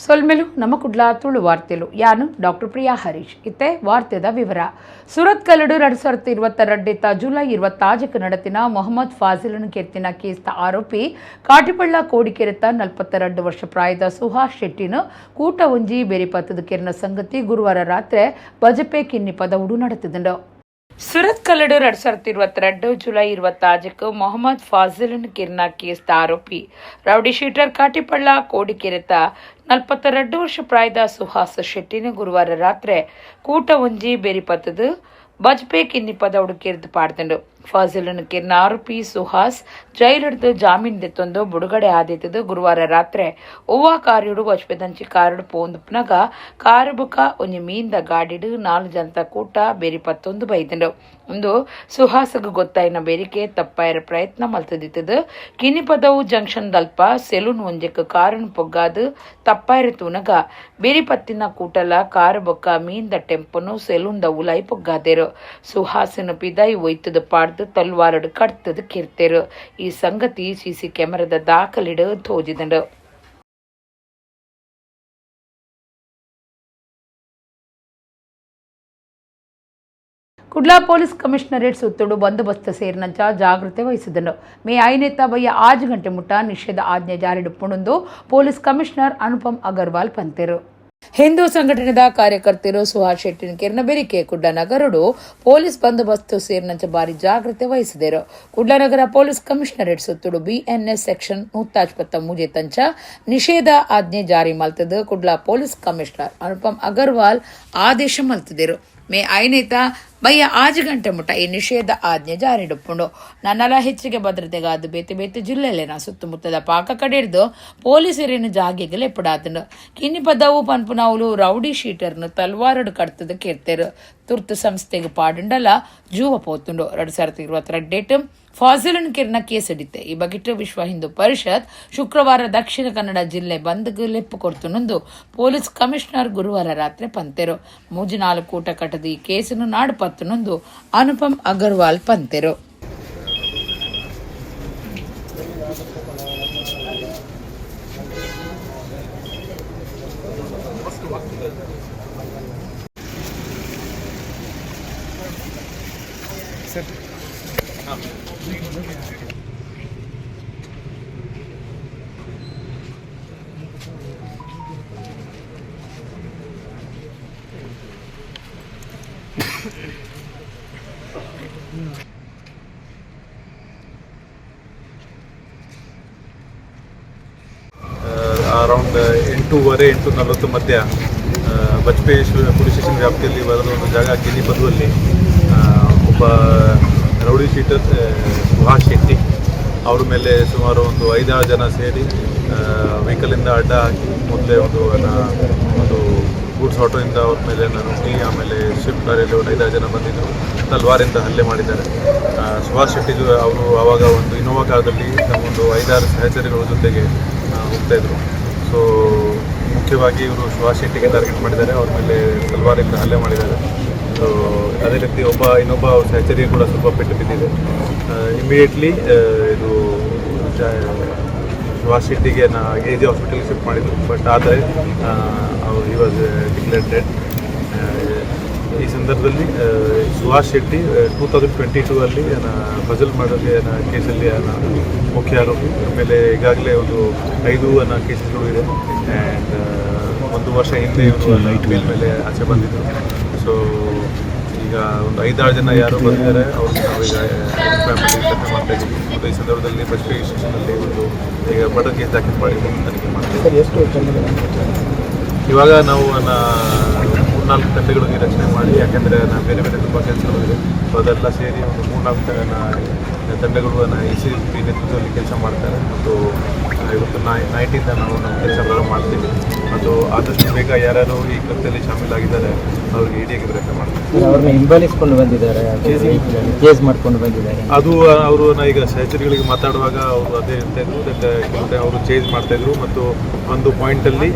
ಸೊಲ್ಮೆಲು ನಮ್ಮ ಕುಡ್ಲ ತುಳು ವಾರ್ತೆಲು. ಯಾನು ಡಾಕ್ಟರ್ ಪ್ರಿಯಾ ಹರೀಶ್. ಇತ್ತೆ ವಾರ್ತೆದ ವಿವರ. ಸುರತ್ಕಲ್ಡ್ 2022 ಜುಲೈ 26ಕ್ಕೆ ನಡೆತಿನ ಮೊಹಮ್ಮದ್ ಫಾಜಿಲ್ನ ಕೆತ್ತಿನ ಕೇಸ್ದ ಆರೋಪಿ ಕಾಟಿಪಳ್ಳ ಕೋಡಿಕೆರೆತ 42 ವರ್ಷ ಪ್ರಾಯದ ಸುಹಾಸ್ ಶೆಟ್ಟಿನ ಕೂಟ ಒಂಜಿ ಬೆರಿಪತ್ತದ ಕೆರ್ನ ಸಂಗತಿ ಗುರುವಾರ ರಾತ್ರಿ ಬಜಪೆ ಕಿನ್ನಿ ಪದವುಡು ನಡೆತಿದ್ದರು. ಸುರತ್ಕಲ್ಡ್ 2022 ಜುಲೈ 26ಕ್ಕೆ ಮೊಹಮ್ಮದ್ ಫಾಜಿಲ್ನ ಕಿರ್ನ ಕೇಸ್ದ ಆರೋಪಿ ರೌಡಿ ಶೀಟರ್ ಕಾಟಿಪಳ್ಳ ಕೋಡಿಕೆರೆತ 42 ವರ್ಷ ಪ್ರಾಯದ ಸುಹಾಸ್ ಶೆಟ್ಟಿನ ಗುರುವಾರ ರಾತ್ರಿ ಕೂಟ ಒಂಜಿ ಬೆರಿಪತ್ತದು ಬಜ್ಪೆ ಕಿನ್ನಿ ಪದವುಡು ಕೆರ್ದು ಪಾಡ್ದಂಡು. ಫಾಜಿಲ್ನ ಕಿರ್ನ ಆರೋಪಿ ಸುಹಾಸ್ ಜೈಲಿಡ್ದು ಜಾಮೀನು ದೆತ್ತೊಂದು ಬುಡುಗಡೆ ಆದಿತ್ತದು. ಗುರುವಾರ ರಾತ್ರಿ ಒವ್ವಾ ಕಾರಿಡು ಬಜ್ಪೆದಂಚಿ ಕಾರುಡು ಪೋಂದುಪ್ನಗ ಕಾರು ಬುಕ ಒಂಜಿ ಮೀನ್ದ ಗಾಡಿಡು ನಾಲು ಜನತ ಕೂಟ ಬೆರಿಪತ್ತೊಂದು ಬೈದಂಡು. ಒಂದು ಸುಹಾಸಗ್ ಗೊತ್ತಾಯಿನ ಬೇರಿಕೆ ತಪ್ಪಾಯರ ಪ್ರಯತ್ನ ಮಲ್ತದಿತ್ತದು. ಕಿನ್ನಿಪದವು ಜಂಕ್ಷನ್ ದಲ್ಪ ಸೆಲೂನ್ ಒಂಜೆಕ್ ಕಾರನ್ ಪೊಗ್ಗಾದು ತಪ್ಪಾಯರ ತೂನಗ ಬೆರಿಪತ್ತಿನ ಕೂಟಲ ಕಾರು ಬೊಕ್ಕ ಮೀನ್ದ ಟೆಂಪೋನು ಸೆಲೂನ್ ದ ಉಲಾಯಿ ಪೊಗ್ಗಾದೆರು. ಸುಹಾಸನ ಪಿದಾಯಿ ಒಯ್ತದ ಪಾಡ್ದು ತಲ್ವಾರಡು ಕಡ್ತದ ಕಿರ್ತೇರು. ಈ ಸಂಗತಿ ಸಿಸಿ ಕ್ಯಾಮೆರಾದ ದಾಖಲಿಡು ತೋಜಿದಂಡು. ಕುಡ್ಲಾ ಪೊಲೀಸ್ ಕಮಿಷನರೇಟ್ ಸುತ್ತುಡು ಬಂದೋಬಸ್ತ್ ಸೇರಿನಂಚ ಜಾಗೃತೆ ವಹಿಸಿದನು. ಮೇ ಐನೇತ ಬಯ್ಯ 6 ಗಂಟೆ ಮುಟ್ಟ ನಿಷೇಧ ಆಜ್ಞೆ ಜಾರಿಡುಪ್ಪುಂಡು ಪೊಲೀಸ್ ಕಮಿಷನರ್ ಅನುಪಮ್ ಅಗರ್ವಾಲ್ ಪಂತೆರು. ಹಿಂದೂ ಸಂಘಟನೆದ ಕಾರ್ಯಕರ್ತರು ಸುಹಾಸ್ ಶೆಟ್ಟಿನ ಕಿರಣ ಬೆರಿಕೆ ಕುಡ್ಲ ನಗರಡು ಪೊಲೀಸ್ ಬಂದೋಬಸ್ತ್ ಸೇರಿನಂಚ ಭಾರಿ ಜಾಗೃತೆ ವಹಿಸಿದರು. ಕುಡ್ಲ ನಗರ ಪೊಲೀಸ್ ಕಮಿಷನರೇಟ್ ಸುತ್ತುಡು ಬಿಎನ್ಎಸ್ ಸೆಕ್ಷನ್ 143 ತಂಚ ನಿಷೇಧ ಆಜ್ಞೆ ಜಾರಿ ಮಲ್ತದು ಕುಡ್ಲ ಪೊಲೀಸ್ ಕಮಿಷನರ್ ಅನುಪಮ್ ಅಗರ್ವಾಲ್ ಆದೇಶ ಮಲ್ತದಿರು. ಮೇ ಐನೇತ ಬಯ್ಯ 6 ಗಂಟೆ ಮುಟ್ಟ ಈ ನಿಷೇಧ ಆಜ್ಞೆ ಜಾರಿಡುಪ್ಪುಂಡು. ನನ್ನಲ ಹೆಚ್ಚಿಗೆ ಭದ್ರತೆಗಾದ ಬೇತೆ ಬೇತೆ ಜಿಲ್ಲೆಲೆನ ಸುತ್ತಮುತ್ತದ ಪಾಕ ಕಡೆ ಹಿಡಿದು ಪೊಲೀಸರಿನ ಜಾಗೆಗೆ ಲೆಪ್ಪಡಾತಂಡು. ಕಿನ್ನಿ ಪದವು ಪನ್ಪುನವುಲು ರೌಡಿ ಶೀಟರ್ನು ತಲ್ವಾರಡು ಕಡ್ತದ ಕೇರ್ತೇರು. ತುರ್ತು ಸಂಸ್ಥೆಗೆ ಪಾಡುಂಡಲ ಜೂವ ಪೋತುಂಡು. 2022 ಫಾಜಿಲನ್ ಕಿರ್ನ ಕೇಸ್ ಹಿಡಿತೆ. ಈ ಬಗೆಟ್ ವಿಶ್ವ ಹಿಂದೂ ಪರಿಷತ್ ಶುಕ್ರವಾರ ದಕ್ಷಿಣ ಕನ್ನಡ ಜಿಲ್ಲೆ ಬಂದ್ಗ್ ಲೆಪ್ಪು ಕೊಡ್ತುನೊಂದು ಪೊಲೀಸ್ ಕಮಿಷನರ್ ಗುರುವಾರ ರಾತ್ರಿ ಪಂತೆರು. ಮೂಜಿನಾಲು ಕೂಟ ಕಟ್ಟದ ಈ ಕೇಸನ್ನು ನಾಡು ಪತ್ತುನೊಂದು ಅನುಪಮ್ ಅಗರ್ವಾಲ್ ಪಂತೆರು. ಅರೌಂಡ್ 8:30, 8:40 ಮಧ್ಯ ಬಜ್ಪೆ ಪೊಲೀಸ್ ಸ್ಟೇಷನ್ ವ್ಯಾಪ್ತಿಯಲ್ಲಿ ಬರದ ಒಂದು ಜಾಗ ಕಿನ್ನಿಪದುವಲ್ಲಿ ಒಬ್ಬ ರೌಡಿ ಶೀಟರ್ ಸುಹಾಸ್ ಶೆಟ್ಟಿ ಅವ್ರ ಮೇಲೆ ಸುಮಾರು ಒಂದು ಐದಾರು ಜನ ಸೇರಿ ವೆಹಿಕಲಿಂದ ಅಡ್ಡ ಹಾಕಿ, ಮೊದಲೇ ಒಂದು ಗೂಡ್ಸ್ ಆಟೋಯಿಂದ ಅವ್ರ ಮೇಲೆ ನುಗ್ಗಿ, ಆಮೇಲೆ ಸ್ವಿಫ್ಟ್ ಕಾರಲ್ಲಿ ಒಂದು ಐದಾರು ಜನ ಬಂದಿದ್ದರು, ತಲ್ವಾರಿಂದ ಹಲ್ಲೆ ಮಾಡಿದ್ದಾರೆ. ಸುಹಾಸ್ ಶೆಟ್ಟಿದು ಅವರು ಆವಾಗ ಒಂದು ಇನೋವಾ ಕಾರದಲ್ಲಿ ತಮ್ಮ ಒಂದು ಐದಾರು ಸಹಚರಿಗಳ ಜೊತೆಗೆ ಹೋಗ್ತಾಯಿದ್ರು. ಸೊ ಮುಖ್ಯವಾಗಿ ಇವರು ಸುಹಾಸ್ ಶೆಟ್ಟಿಗೆ ಟಾರ್ಗೆಟ್ ಮಾಡಿದ್ದಾರೆ, ಅವ್ರ ಮೇಲೆ ತಲ್ವಾರಿಂದ ಹಲ್ಲೆ ಮಾಡಿದ್ದಾರೆ. ಸೊ ಅದೇ ರೀತಿ ಇನ್ನೊಬ್ಬ ಅವ್ರ ಸಹಚರಿಗೆ ಕೂಡ ಸ್ವಲ್ಪ ಪೆಟ್ಟು ಬಿದ್ದಿದೆ. ಇಮಿಡಿಯೇಟ್ಲಿ ಇದು ಸುಹಾಸ್ ಶೆಟ್ಟಿಗೆ ನಾ ಎ ಜೆ ಹಾಸ್ಪಿಟಲ್ಗೆ ಶಿಫ್ಟ್ ಮಾಡಿದ್ರು. ಬಟ್ ಆದರೆ ಅವರು he was declared dead. ಈ ಸಂದರ್ಭದಲ್ಲಿ ಸುಹಾಸ್ ಶೆಟ್ಟಿ 2022 ಅಲ್ಲಿ ಫಜಲ್ ಮರ್ಡರ್ ಕೇಸಲ್ಲಿ ಮುಖ್ಯ ಆರೋಪಿ. ಆಮೇಲೆ ಈಗಾಗಲೇ ಒಂದು ಐದು ಅನ್ನೋ ಕೇಸಸ್ಗಳು ಇದೆ. ಆ್ಯಂಡ್ ಒಂದು ವರ್ಷ ಹಿಂದೆ ಇವರು ಬೇಲ್ ಮೇಲೆ ಆಚೆ ಬಂದಿದ್ದರು. ಸೊ ಈಗ ಒಂದು ಐದಾರು ಜನ ಯಾರು ಬಂದಿದ್ದಾರೆ, ಅವ್ರಿಗೆ ನಾವೀಗ ಐಡೆಂಟಿಫೈ ಮಾಡಿ ಪ್ರಯತ್ನ ಮಾಡ್ತಾ ಇದ್ದೀವಿ. ಮತ್ತು ಈ ಸಂದರ್ಭದಲ್ಲಿ ಬಜ್ಪೆ ಸ್ಟೇಷನಲ್ಲಿ ಒಂದು ಈಗ ಮರ್ಡರ್ ಕೇಸ್ ದಾಖಲು ಮಾಡಿ ತನಿಖೆ ಮಾಡ್ತೀವಿ. ಎಷ್ಟು ತಂಡಗಳು? ಇವಾಗ ನಾವು ಮೂರ್ನಾಲ್ಕು ತಂಡಗಳಿಗೆ ರಚನೆ ಮಾಡಿ, ಯಾಕೆಂದರೆ ನಾವು ಬೇರೆ ಬೇರೆ ತುಂಬ ಕೆಲಸಗಳಿದೆ. ಸೊ ಅದೆಲ್ಲ ಸೇರಿ ಒಂದು ಮೂರ್ನಾಲ್ಕು ತಂಡಗಳು ಎ ಸಿ ಪಿ ನೇತೃತ್ವದಲ್ಲಿ ಕೆಲಸ ಮಾಡ್ತಾರೆ. ಮತ್ತು ಇವತ್ತು ನೈಟಿಂದ ನಾವು ನಮ್ಮ ಕೆಲಸ ಪ್ರಾರಂಭ ಮಾಡ್ತೀವಿ. ಮತ್ತು ಆದಷ್ಟು ಬೇಗ ಯಾರ್ಯಾರು ಈ ಕೃತ್ಯದಲ್ಲಿ ಶಾಮೀಲಾಗಿದ್ದಾರೆ, ಅವ್ರಿಗೆ ಹಿಡಿಯೋಕ್ಕೆ ಪ್ರಯತ್ನ ಮಾಡ್ತೀವಿ. ಅವ್ರನ್ನ ಹಿಂಬಾಲಿಸ್ಕೊಂಡು ಬಂದಿದ್ದಾರೆ, ಚೇಸ್ ಮಾಡ್ಕೊಂಡು ಬಂದಿದ್ದಾರೆ. ಅದು ಅವರು ಈಗ ಸಹಚರಿಗಳಿಗೆ ಮಾತಾಡುವಾಗ ಅವರು ಅದೇ ಹೇಳ್ತಾ ಇದ್ರು that ಕೆಲವು ಟೈಮ್ ಅವರು ಚೇಸ್ ಮಾಡ್ತಾಯಿದ್ರು ಮತ್ತು ಒಂದು ಪಾಯಿಂಟಲ್ಲಿ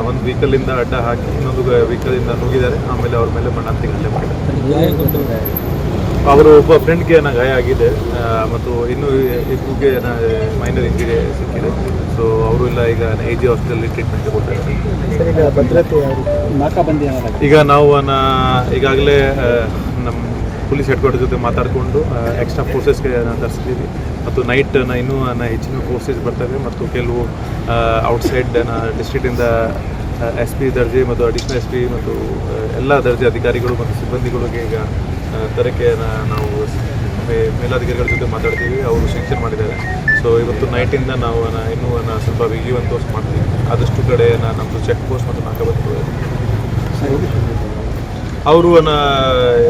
ಒಂದು ವೆಹಿಕಲಿಂದ ಅಡ್ಡ ಹಾಕಿ ಇನ್ನೊಂದು ವೆಹಿಕಲಿಂದ ನುಗ್ಗಿದ್ದಾರೆ. ಆಮೇಲೆ ಅವ್ರ ಮೇಲೆ ಮಣ್ಣಂತಿಗೆ ಹಲ್ಲೆ ಮಾಡಿದ್ದಾರೆ. ಅವರು ಒಬ್ಬ ಫ್ರೆಂಡ್ಗೆ ಗಾಯ ಆಗಿದೆ ಮತ್ತು ಇನ್ನು ಇಬ್ಬರಿಗೆ ಮೈನರ್ ಇಂಜುರಿ ಸಿಕ್ಕಿದೆ. ಸೊ ಸೊ ಅವರು ಎಲ್ಲ ಈಗ ಎ ಜಿ ಹಾಸ್ಪಿಟಲ್ ಟ್ರೀಟ್ಮೆಂಟ್ ತಗೊಳ್ತಾ ಇದ್ದಾರೆ. ಸರ್, ಈಗ ಭದ್ರತೆ ಯಾವ ರೀತಿ, ನಾಕಾಬಂದಿ ಏನಾದ್ರು? ಈಗ ನಾವು ಈಗಾಗಲೇ ನಮ್ಮ ಪೊಲೀಸ್ ಹೆಡ್ ಕ್ವಾರ್ಟರ್ ಜೊತೆ ಮಾತಾಡಿಕೊಂಡು ಎಕ್ಸ್ಟ್ರಾ ಫೋರ್ಸಸ್ಗೆ ತರಿಸಿದ್ದೀವಿ ಮತ್ತು ನೈಟ್ ಇನ್ನೂ ಹೆಚ್ಚಿನ ಫೋರ್ಸಸ್ ಬರ್ತವೆ ಮತ್ತು ಕೆಲವು ಔಟ್ಸೈಡ್ ಡಿಸ್ಟ್ರಿಕ್ಟಿಂದ ಎಸ್ ಪಿ ದರ್ಜೆ ಮತ್ತು ಅಡಿಷನಲ್ ಎಸ್ ಪಿ ಮತ್ತು ಎಲ್ಲ ದರ್ಜೆ ಅಧಿಕಾರಿಗಳು ಮತ್ತು ಸಿಬ್ಬಂದಿಗಳಿಗೆ ಈಗ ತರಕ್ಕೆ ನಾವು ಮೇಲಾಧಿಕಾರಿಗಳ ಜೊತೆ ಮಾತಾಡ್ತೀವಿ. ಅವರು ಸ್ಯಾಂಕ್ಷನ್ ಮಾಡಿದ್ದಾರೆ. ಸೊ ಇವತ್ತು ನೈಟಿಂದ ನಾವು ಇನ್ನೂ ಸ್ವಲ್ಪ ಬಿಗಿವಂತೋಸ್ ಮಾಡ್ತೀವಿ. ಆದಷ್ಟು ಕಡೆ ನಮ್ಮದು ಚೆಕ್ ಪೋಸ್ಟ್ ಮತ್ತು ನಾಕಾಬಂದಿ. ಅವರು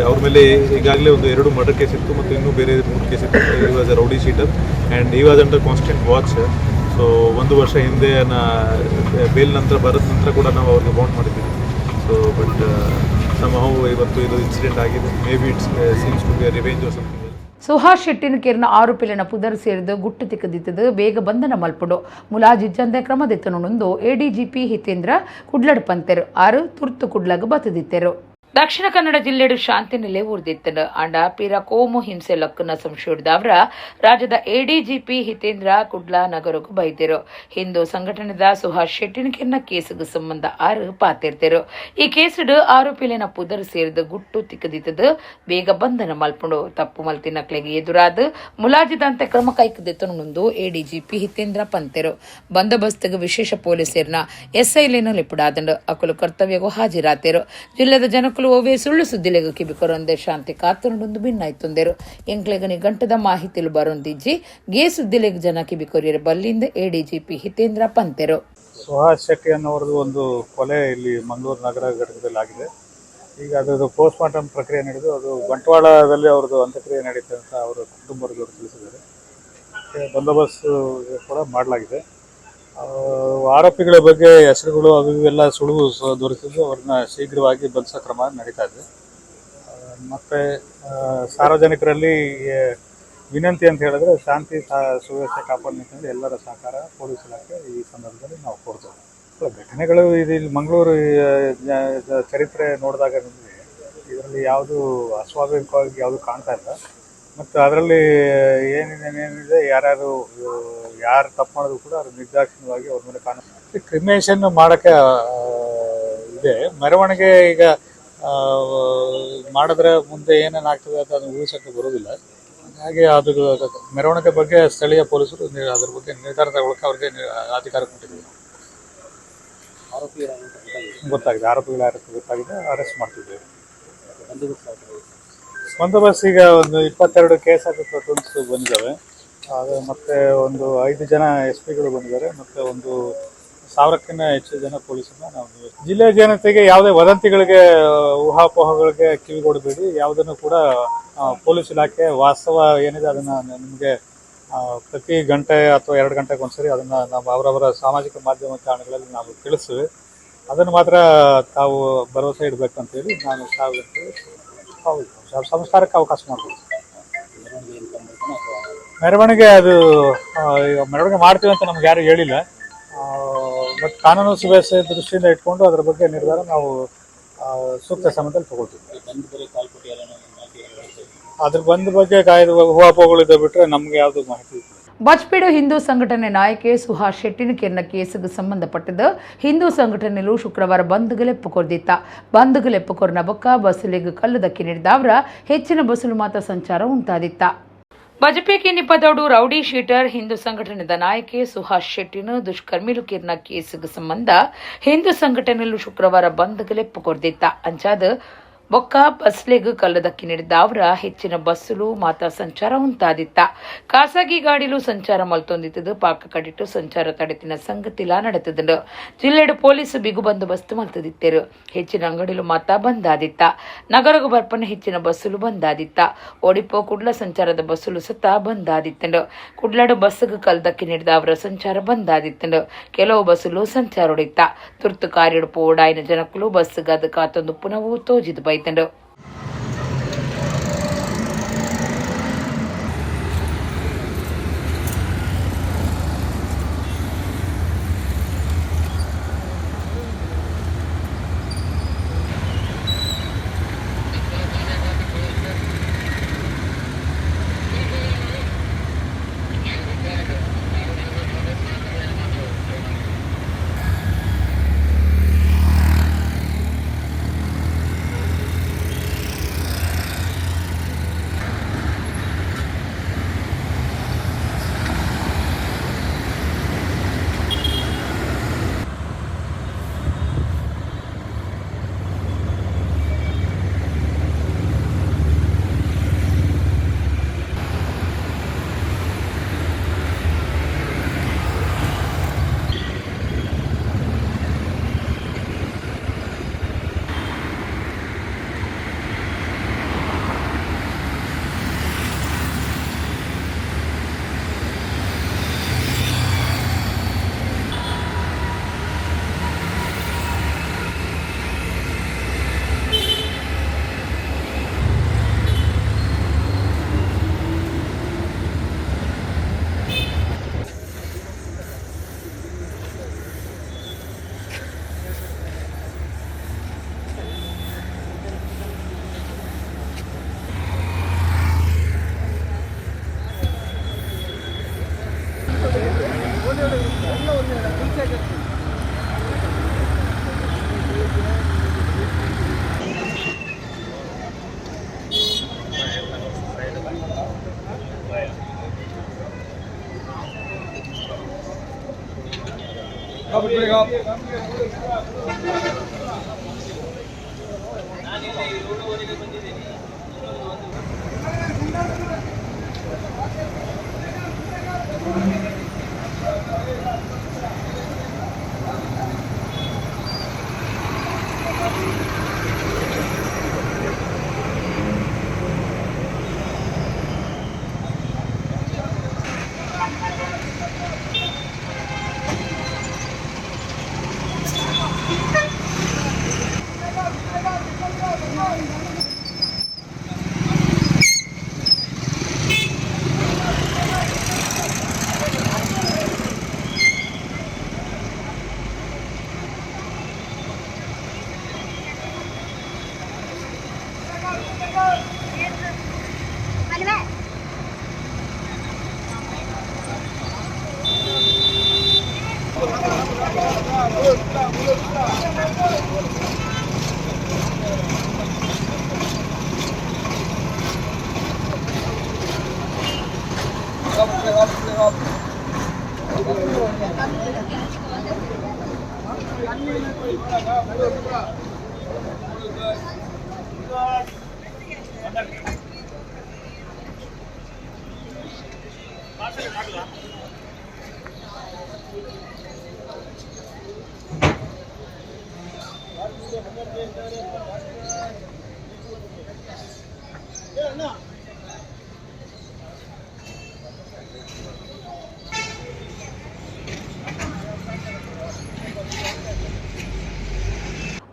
ಅವ್ರ ಮೇಲೆ ಈಗಾಗಲೇ ಒಂದು ಎರಡು ಮರ್ಡರ್ ಕೇಸ್ ಇತ್ತು ಮತ್ತು ಇನ್ನೂ ಬೇರೆ ಮೂರು ಕೇಸ್ ಇತ್ತು. He was a rowdy sheeter and he was under constant watch. So ಒಂದು ವರ್ಷ ಹಿಂದೆ ಬೇಲ್ ನಂತರ ಬರದ ನಂತರ ಕೂಡ ನಾವು ಅವ್ರಿಗೆ ಬಾಂಡ್ ಮಾಡಿದ್ದೀವಿ. ಸೊ ಬಟ್ ಸಮಹೌ ಇವತ್ತು ಇದು ಇನ್ಸಿಡೆಂಟ್ ಆಗಿದೆ. Maybe it's seems to be a revenge or something. Suhas ಶೆಟ್ಟಿನ ಕೇರ್ನ ಆರೋಪಿಲನ ಪುದರ್ ಸೇರಿದು ಗುಟ್ಟು ತಿಕ್ಕದಿತ್ತದು ಬೇಗ ಬಂಧನ ಮಲ್ಪುಡು ಮುಲಾಜಿಜ್ಜಂದೆ ಕ್ರಮದಿತ್ತನುಂದು ಎಡಿಜಿಪಿ ಹಿತೇಂದ್ರ ಕುಡ್ಲಡ್ ಪಂತೆರು ಆರು ತುರ್ತು ಕುಡ್ಲಗ್ ಬತ್ತದಿತ್ತೆರು. ದಕ್ಷಿಣ ಕನ್ನಡ ಜಿಲ್ಲೆಡು ಶಾಂತಿ ನೆಲೆ ಊರ್ದಿತ್ತನು ಅಂಡ ಪಿರ ಕೋಮು ಹಿಂಸೆ ಲಕ್ಕುನ ಸಂಶಯದವರ ರಾಜ್ಯದ ಎಡಿಜಿಪಿ ಹಿತೇಂದ್ರ ಕುಡ್ಲ ನಗರಕ್ಕೂ ಬೈದಿರು. ಹಿಂದೂ ಸಂಘಟನೆದ ಸುಹಾಸ್ ಶೆಟ್ಟಿನ ಕೇಸುಗೆ ಸಂಬಂಧ ಆರು ಪಾತಿರ್ತಿರು. ಈ ಕೇಸುಡು ಆರೋಪಿಲಿನ ಪುದರ್ ಸೇರಿದ ಗುಟ್ಟು ತಿಕ್ಕದಿತ್ತದು ಬೇಗ ಬಂಧನ ಮಲ್ಪುಂಡು ತಪ್ಪು ಮಲ್ತಿನಕ್ಲೆಗೆ ಎದುರಾದ ಮುಲಾಜಿದಂತೆ ಕ್ರಮ ಕೈಕದಿತ್ತನು ಎಡಿಜಿಪಿ ಹಿತೇಂದ್ರ ಪಂತೆರು. ಬಂದೋಬಸ್ತ್ಗೆ ವಿಶೇಷ ಪೊಲೀಸರ್ನ ಎಸ್ಐಲೇನು ಲಿಪುಡಾದಂಡು ಅಕುಲು ಕರ್ತವ್ಯಗೂ ಹಾಜರಾತೆರು. ಜಿಲ್ಲೆದ ಜನಕುಲು ಓವೇ ಸುಳ್ಳು ಸುದ್ದಿಲೆಗು ಕಿಬಿಕೊರೊಂದೆ ಶಾಂತಿ ಕಾತುಂಡೊಂದು ಭಿನ್ನಾಯ್ತೊಂದೆರು. ಎಂಕ್ಲೆಗನಿ ಗಂಟದ ಮಾಹಿತಿಲು ಬರೊಂದಿಜ್ಜಿ ಗೇ ಸುದ್ದಿಲೆಗ್ ಜನ ಕಿಬಿಕೊರಿಯರ್ ಬಲ್ಲಿಂದ ಎಡಿಜಿಪಿ ಹಿತೇಂದ್ರ ಪಂತೆರು. ಸುಹಾಸ್ ಶೆಟ್ಟಿ ಅನ್ನೋರದ್ದು ಒಂದು ಕೊಲೆ ಇಲ್ಲಿ ಮಂಗಳೂರು ನಗರ ಘಟಕದಲ್ಲಿ ಆಗಿದೆ. ಈಗ ಅದರದ್ದು ಪೋಸ್ಟ್ ಮಾರ್ಟಮ್ ಪ್ರಕ್ರಿಯೆ ನಡೆದು, ಅದು ಬಂಟ್ವಾಳದಲ್ಲಿ ಅವ್ರದ್ದು ಅಂತ್ಯಕ್ರಿಯೆ ನಡೀತೆ ಅಂತ ಅವರ ಕುಟುಂಬದವರು ತಿಳಿಸಿದ್ದಾರೆ. ಮತ್ತೆ ಬಂದೋಬಸ್ತ್ ಕೂಡ ಮಾಡಲಾಗಿದೆ. ಆರೋಪಿಗಳ ಬಗ್ಗೆ ಹೆಸರುಗಳು ಅವು ಇವೆಲ್ಲ ಸುಳಿವು ದೊರೆತಿದ್ದು, ಅವ್ರನ್ನ ಶೀಘ್ರವಾಗಿ ಬಂಧಿಸೋ ಕ್ರಮ ನಡೀತಾ ಇದೆ. ಮತ್ತೆ ಸಾರ್ವಜನಿಕರಲ್ಲಿ ವಿನಂತಿ ಅಂತ ಹೇಳಿದ್ರೆ, ಶಾಂತಿ ಸುವ್ಯವಸ್ಥೆ ಕಾಪಾಡೋ ನಿಟ್ಟಿನಲ್ಲಿ ಎಲ್ಲರ ಸಹಕಾರ ಪೊಲೀಸ್ ಇಲಾಖೆ ಈ ಸಂದರ್ಭದಲ್ಲಿ ನಾವು ಕೋರ್ತೇವೆ. ಅಲ್ಲ, ಘಟನೆಗಳು ಇದು ಇಲ್ಲಿ ಮಂಗಳೂರು ಚರಿತ್ರೆ ನೋಡಿದಾಗ ನಿಮಗೆ ಇದರಲ್ಲಿ ಯಾವುದು ಅಸ್ವಾಭಾವಿಕವಾಗಿ ಯಾವುದು ಕಾಣ್ತಾ ಇಲ್ಲ. ಮತ್ತು ಅದರಲ್ಲಿ ಏನಿದೆ ಏನಿದೆ, ಯಾರ್ಯಾರು ಯಾರು ತಪ್ಪು ಮಾಡಿದ್ರು ಕೂಡ ಅವ್ರು ನಿರ್ದಾಕ್ಷಿಣ್ಯವಾಗಿ ಅವ್ರ ಮೇಲೆ ಕಾನೂನು. ಕ್ರಿಮೇಷನ್ ಮಾಡೋಕ್ಕೆ ಇದೆ. ಮೆರವಣಿಗೆ ಈಗ ಮಾಡಿದ್ರೆ ಮುಂದೆ ಏನೇನು ಆಗ್ತದೆ ಅಂತ ಅದನ್ನು ಊಹಿಸೋಕ್ಕೆ ಬರೋದಿಲ್ಲ. ಹಾಗೆ ಅದು ಮೆರವಣಿಗೆ ಬಗ್ಗೆ ಸ್ಥಳೀಯ ಪೊಲೀಸರು ಅದ್ರ ಬಗ್ಗೆ ನಿರ್ಧಾರ ತಗೊಳಕ್ಕೆ ಅವ್ರಿಗೆ ಅಧಿಕಾರ ಕೊಟ್ಟಿದ್ದೀವಿ. ಗೊತ್ತಾಗಿದೆ, ಆರೋಪಿಗಳು ಯಾರು ಅಂತ ಗೊತ್ತಾಗಿದೆ, ಅರೆಸ್ಟ್ ಮಾಡ್ತಿದ್ದೇವೆ. ಬಂದೋಬಸ್ತ್ ಈಗ ಒಂದು 22 ಕೆ ಎಸ್ ಆರ್ ಪಿ ಪ್ಲಾಟೂನ್ಸ್ ಬಂದಿದ್ದಾವೆ. ಅದು ಮತ್ತೆ ಒಂದು ಐದು ಜನ ಎಸ್ ಪಿಗಳು ಬಂದಿದ್ದಾರೆ. ಮತ್ತೆ ಒಂದು 1000ಕ್ಕಿಂತ ಹೆಚ್ಚು ಜನ ಪೊಲೀಸರನ್ನ ನಾವು ಜಿಲ್ಲೆಯ ಜನತೆಗೆ ಯಾವುದೇ ವದಂತಿಗಳಿಗೆ, ಊಹಾಪೋಹಗಳಿಗೆ ಕಿವಿಗೊಡಬೇಡಿ. ಯಾವುದನ್ನು ಕೂಡ ಪೊಲೀಸ್ ಇಲಾಖೆ ವಾಸ್ತವ ಏನಿದೆ ಅದನ್ನ ನಿಮಗೆ ಪ್ರತಿ ಗಂಟೆ ಅಥವಾ 2 ಗಂಟೆಗೆ ಒಂದ್ಸರಿ ಅದನ್ನ ನಾವು ಅವರವರ ಸಾಮಾಜಿಕ ಮಾಧ್ಯಮ ತಾಣಗಳಲ್ಲಿ ನಾವು ತಿಳಿಸ್ತೇವೆ. ಅದನ್ನು ಮಾತ್ರ ತಾವು ಭರವಸೆ ಇಡಬೇಕು ಅಂತ ಹೇಳಿ ನಾನು ಸಾರ್ವಜನಿಕರಿಗೆ. ಹೌದು, ಸಂಸ್ಕಾರಕ್ಕೆ ಅವಕಾಶ ಮಾಡ್ಕೊಡ್ತೀವಿ. ಮೆರವಣಿಗೆ ಅದು ಈಗ ಮೆರವಣಿಗೆ ಮಾಡ್ತೀವಿ ಅಂತ ನಮ್ಗೆ ಯಾರು ಹೇಳಿಲ್ಲ. ಬಟ್ ಕಾನೂನು ಸುವ್ಯವಸ್ಥೆ ದೃಷ್ಟಿಯಿಂದ ಇಟ್ಕೊಂಡು ಅದರ ಬಗ್ಗೆ ನಿರ್ಧಾರ ನಾವು ಸೂಕ್ತ ಸಮಯದಲ್ಲಿ ತಗೊಳ್ತೀವಿ. ಅದ್ರ ಬಂದ ಬಗ್ಗೆ ಕಾಯ್ದೆ ಊಹಾಪೋಹಗಳಿದೆ ಬಿಟ್ಟರೆ ನಮ್ಗೆ ಯಾವುದು ಮಾಹಿತಿ ಇಲ್ಲ. ಬಜ್ಪೆಡು ಹಿಂದೂ ಸಂಘಟನೆ ನಾಯಕೆ ಸುಹಾಸ್ ಶೆಟ್ಟಿನ ಕೆರ್ನ ಕೇಸುಗೆ ಸಂಬಂಧಪಟ್ಟದ್ದು ಹಿಂದೂ ಸಂಘಟನೆಲು ಶುಕ್ರವಾರ ಬಂದ್ಗೆ ಕೊರ್ದಿತ್ತ. ಬಂದ್ಗೆ ಲೆಪ್ಪುಕೊರ್ನ ಬೊಕ್ಕ ಬಸ್ಸುಲೆಗ್ ಕಲ್ಲು ದಕ್ಕಿ ನೀಡಿದವರ ಹೆಚ್ಚಿನ ಬಸ್ಸುಲು ಮಾತ್ರ ಸಂಚಾರ ಉಂಟಾದಿತ್ತ. ಬಜಪೆ ಕಿನ್ನಿಪದೋಡು ರೌಡಿ ಶೀಟರ್ ಹಿಂದೂ ಸಂಘಟನೆದ ನಾಯಕೆ ಸುಹಾಸ್ ಶೆಟ್ಟಿನ ದುಷ್ಕರ್ಮಿಲು ಕಿರ್ನ ಕೇಸುಗೆ ಸಂಬಂಧ ಹಿಂದೂ ಸಂಘಟನೆಲು ಶುಕ್ರವಾರ ಬಂದ್ಗೆ ಲೆಪ್ಪುಕೊರ್ದಿತ್ತ. ಅಂಚಾದ ಬೊಕ್ಕ ಬಸ್ಲೆಗ್ ಕಲ್ಲದಕ್ಕಿ ನೀಡಿದ ಅವರ ಹೆಚ್ಚಿನ ಬಸ್ಸುಲು ಮಾತ್ರ ಸಂಚಾರ ಉಂಟಾದಿತ್ತ. ಖಾಸಗಿ ಗಾಡಿಲು ಸಂಚಾರ ಮಲ್ತೊಂದಿತ್ತದು. ಪಾಕ ಕಡಿಟ್ಟು ಸಂಚಾರ ತಡೆತಿನ ಸಂಗತಿಲ ನಡೆತದಂಡು. ಜಿಲ್ಲೆಡು ಪೊಲೀಸ್ ಬಿಗು ಬಂದೋಬಸ್ತ್ ಮಲ್ತದಿತ್ತೆರು. ಹೆಚ್ಚಿನ ಅಂಗಡಿಲು ಮಾತ್ರ ಬಂದಾದಿತ್ತ. ನಗರಗು ಬರ್ಪನ ಹೆಚ್ಚಿನ ಬಸ್ಸುಲು ಬಂದಾದಿತ್ತ. ಒಡಿಪೋ ಕುಡ್ಲ ಸಂಚಾರದ ಬಸ್ಸುಲು ಸತ ಬಂದಾದಿತ್ತಂಡು. ಕುಡ್ಲಾಡು ಬಸ್ಸುಗೆ ಕಲ್ದಕ್ಕಿ ನೀಡಿದ ಅವರ ಸಂಚಾರ ಬಂದಾದಿತ್ತಂಡು. ಕೆಲವು ಬಸ್ಸುಲು ಸಂಚಾರೊಡಿತ್ತ. ತುರ್ತು ಕಾರ್ಯಡು ಪೋಡಾಯಿನ ಜನಕ್ಕಲು ಬಸ್ಸುಗೆ ಅದು ಕಾತೊಂದು ಪುನವು ತೋಜಿದು ಬೈತಂಡು.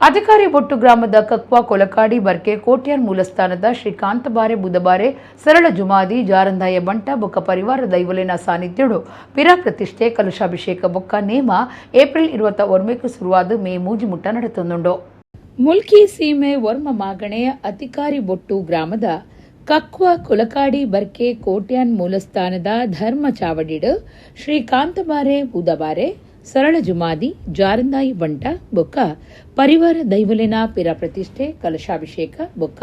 ಅಧಿಕಾರಿ ಬೊಟ್ಟು ಗ್ರಾಮದ ಕಕ್ವಾ ಕೊಲಕಾಡಿ ಬರ್ಕೆ ಕೋಟ್ಯಾನ್ ಮೂಲಸ್ಥಾನದ ಶ್ರೀಕಾಂತಬಾರೆ ಬುಧಬಾರೆ ಸರಳ ಜುಮಾದಿ ಜಾರಂದಾಯ ಬಂಟ ಬೊಕ್ಕ ಪರಿವಾರ ದೈವಲಿನ ಸಾನ್ನಿಧ್ಯುಡು ಪಿರ ಪ್ರತಿಷ್ಠೆ ಕಲಶಾಭಿಷೇಕ ಬೊಕ್ಕ ನೇಮ ಏಪ್ರಿಲ್ 21 ಶುರುವಾದ ಮೇ 3 ಮುಟ್ಟ ನಡೆತೊಂದುಂಡು. ಮುಲ್ಕಿ ಸೀಮೆ ವರ್ಮ ಮಾಗಣೆ ಅಧಿಕಾರಿ ಬೊಟ್ಟು ಗ್ರಾಮದ ಕಕ್ವ ಕೊಲಕಾಡಿ ಬರ್ಕೆ ಕೋಟ್ಯಾನ್ ಮೂಲಸ್ಥಾನದ ಧರ್ಮ ಚಾವಡಿಡು ಶ್ರೀಕಾಂತಬಾರೆ ಬುಧಬಾರೆ ಸರಳ ಜುಮಾದಿ ಜಾರಂದಾಯಿ ಬಂಟ ಬೊಕ್ಕ ಪರಿವಾರ ದೈವಲಿನ ಪಿರ ಪ್ರತಿಷ್ಠೆ ಕಲಶಾಭಿಷೇಕ ಬೊಕ್ಕ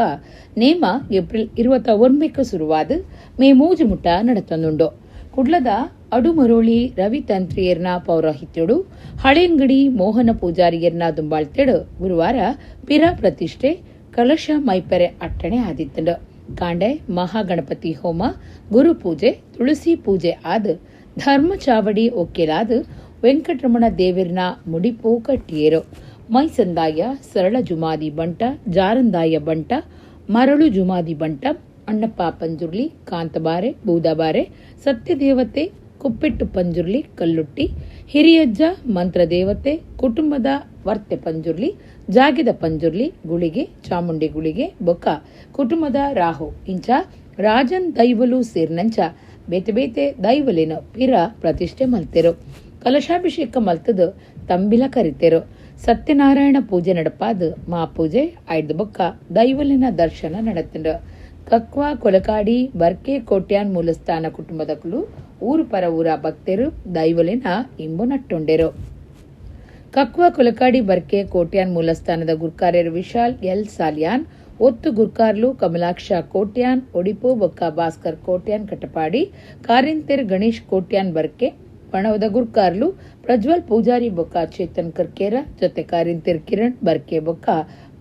ನೇಮ ಏಪ್ರಿಲ್ 21 ಶುರುವಾದ ಮೇ 3 ಮುಟ್ಟ ನಡೆತೊಂದುಂಡು. ಕುಡ್ಲದ ಅಡುಮರೋಳಿ ರವಿತಂತ್ರಿಯರ್ನ ಪೌರೋಹಿತ್ಯಡು ಹಳೆಂಗಡಿ ಮೋಹನ ಪೂಜಾರಿಯರ್ನ ದುಂಬಾಳ್ತೆಡು ಗುರುವಾರ ಪಿರ ಪ್ರತಿಷ್ಠೆ ಕಲಶ ಮೈಪೆರೆ ಅಟ್ಟಣೆ ಆದಿತ್ತಂಡು. ಕಾಂಡೆ ಮಹಾಗಣಪತಿ ಹೋಮ, ಗುರುಪೂಜೆ, ತುಳಸಿ ಪೂಜೆ ಆದ ಧರ್ಮ ಚಾವಡಿ ಒಕ್ಕೆಲಾದ ವೆಂಕಟರಮಣ ದೇವಿರ್ನ ಮುಡಿಪು ಕಟ್ಟಿಯೇರು. ಮೈಸಂದಾಯ ಸರಳ ಜುಮಾದಿ ಬಂಟ, ಜಾರಂದಾಯ ಬಂಟ, ಮರಳು ಜುಮಾದಿ ಬಂಟ, ಅಣ್ಣಪ್ಪ ಪಂಜುರ್ಲಿ, ಕಾಂತಬಾರೆ, ಬೂದಬಾರೆ, ಸತ್ಯದೇವತೆ, ಕುಪ್ಪಿಟ್ಟು ಪಂಜುರ್ಲಿ, ಕಲ್ಲುಟ್ಟಿ, ಹಿರಿಯಜ್ಜ, ಮಂತ್ರದೇವತೆ, ಕುಟುಂಬದ ವರ್ತೆ ಪಂಜುರ್ಲಿ, ಜಾಗಿದ ಪಂಜುರ್ಲಿ, ಗುಳಿಗೆ, ಚಾಮುಂಡಿ ಗುಳಿಗೆ, ಬೊಕ್ಕ, ಕುಟುಂಬದ ರಾಹು ಇಂಚ ರಾಜನ್ ದೈವಲು ಸೇರ್ನಂಚ ಬೇತೆ ಬೇತೆ ದೈವಲಿನ ಪಿರ ಪ್ರತಿಷ್ಠೆ ಮಲ್ತೆರು. ಕಲಶಾಭಿಷೇಕ ಮಲ್ತದು ತಂಬಿಲ ಕರಿತೆರು. ಸತ್ಯನಾರಾಯಣ ಪೂಜೆ ನಡಪಾದ ಮಾ ಪೂಜೆ ಐದು ಬೊಕ್ಕ ದೈವಲಿನ ದರ್ಶನ ನಡೆತಂಡು. ಕಕ್ವಾ ಕೊಲಕಾಡಿ ಬರ್ಕೆ ಕೋಟ್ಯಾನ್ ಮೂಲಸ್ಥಾನ ಕುಟುಂಬದಕುಲು ಊರು ಪರ ಊರ ಭಕ್ತರು ದೈವಲಿನ ಇಂಬು ನಟ್ಟೊಂಡೆರು. ಕಕ್ವಾ ಕೊಲಕಾಡಿ ಬರ್ಕೆ ಕೋಟ್ಯಾನ್ ಮೂಲಸ್ಥಾನದ ಗುರ್ಕಾರ್ಯರು ವಿಶಾಲ್ ಎಲ್ ಸಾಲಿಯಾನ್, ಒತ್ತು ಗುರ್ಕಾರ್ಲು ಕಮಲಾಕ್ಷ ಕೋಟ್ಯಾನ್ ಒಡಿಪು ಬೊಕ್ಕ ಭಾಸ್ಕರ್ ಕೋಟ್ಯಾನ್ ಕಟಪಾಡಿ, ಕಾರಿಂತೆರ್ ಗಣೇಶ್ ಕೋಟ್ಯಾನ್ ಬರ್ಕೆ, ಪಣವದ ಗುರ್ಕಾರ್ಲು ಪ್ರಜ್ವಲ್ ಪೂಜಾರಿ ಬೊಕ್ಕ ಚೇತನ್ ಕರ್ಕೇರ, ಜೊತೆ ಕಾರಿಂತೆರ್ ಕಿರಣ್ ಬರ್ಕೆ ಬೊಕ್ಕ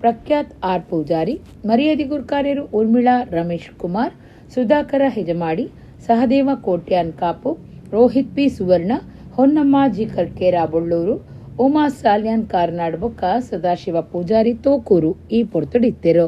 ಪ್ರಖ್ಯಾತ್ ಆರ್ ಪೂಜಾರಿ, ಮರ್ಯಾದಿ ಗುರ್ಕಾರ್ಯರು ಊರ್ಮಿಳಾ ರಮೇಶ್ ಕುಮಾರ್, ಸುಧಾಕರ ಹೆಜಮಾಡಿ, ಸಹದೇವ ಕೋಟ್ಯಾನ್ ಕಾಪು, ರೋಹಿತ್ ಪಿ ಸುವರ್ಣ, ಹೊನ್ನಮ್ಮ ಜಿ ಕರ್ಕೇರ ಬೊಳ್ಳೂರು, ಉಮಾ ಸಾಲ್ಯಾನ್ ಕಾರ್ನಾಡ್ ಬೊಕ್ಕ ಸದಾಶಿವ ಪೂಜಾರಿ ತೋಕೂರು ಈ ಪೊರ್ತುಡಿತ್ತೆರು.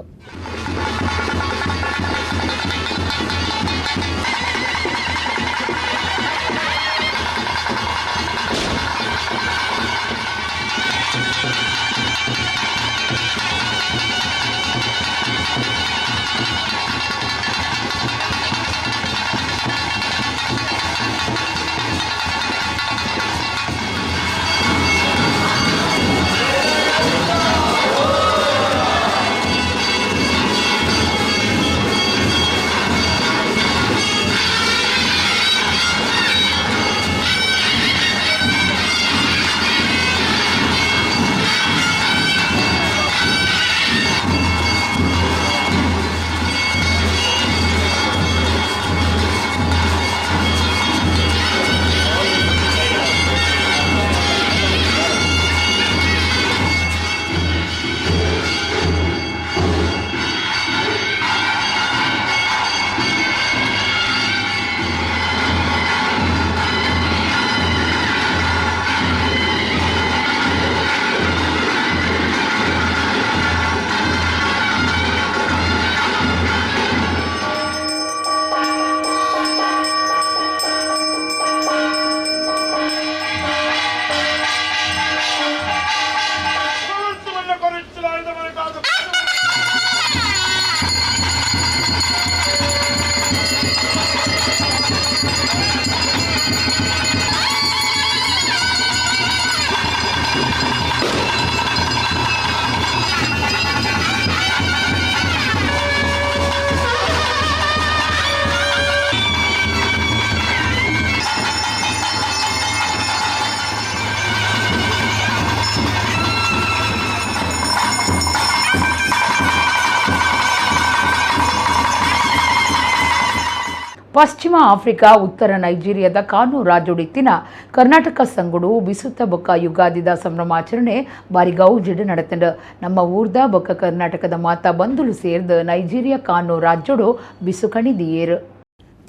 ಪಶ್ಚಿಮ ಆಫ್ರಿಕಾ ಉತ್ತರ ನೈಜೀರಿಯಾದ ಕಾನೂ ರಾಜುಡಿತ್ತಿನ ಕರ್ನಾಟಕ ಸಂಗುಡು ಬಿಸುತ್ತ ಬೊಕ್ಕ ಯುಗಾದಿದ ಸಂಭ್ರಮಾಚರಣೆ ಬಾರಿ ಗೌಜಿಡ್ ನಡತಂಡು. ನಮ್ಮ ಊರ್ದ ಬೊಕ್ಕ ಕರ್ನಾಟಕದ ಮಾತಾ ಬಂಧುಲು ಸೇರ್ದು ನೈಜೀರಿಯಾ ಕಾನೂ ರಾಜ್ಯಡು ಬಿಸು ಕಣಿದಿಯೇರು.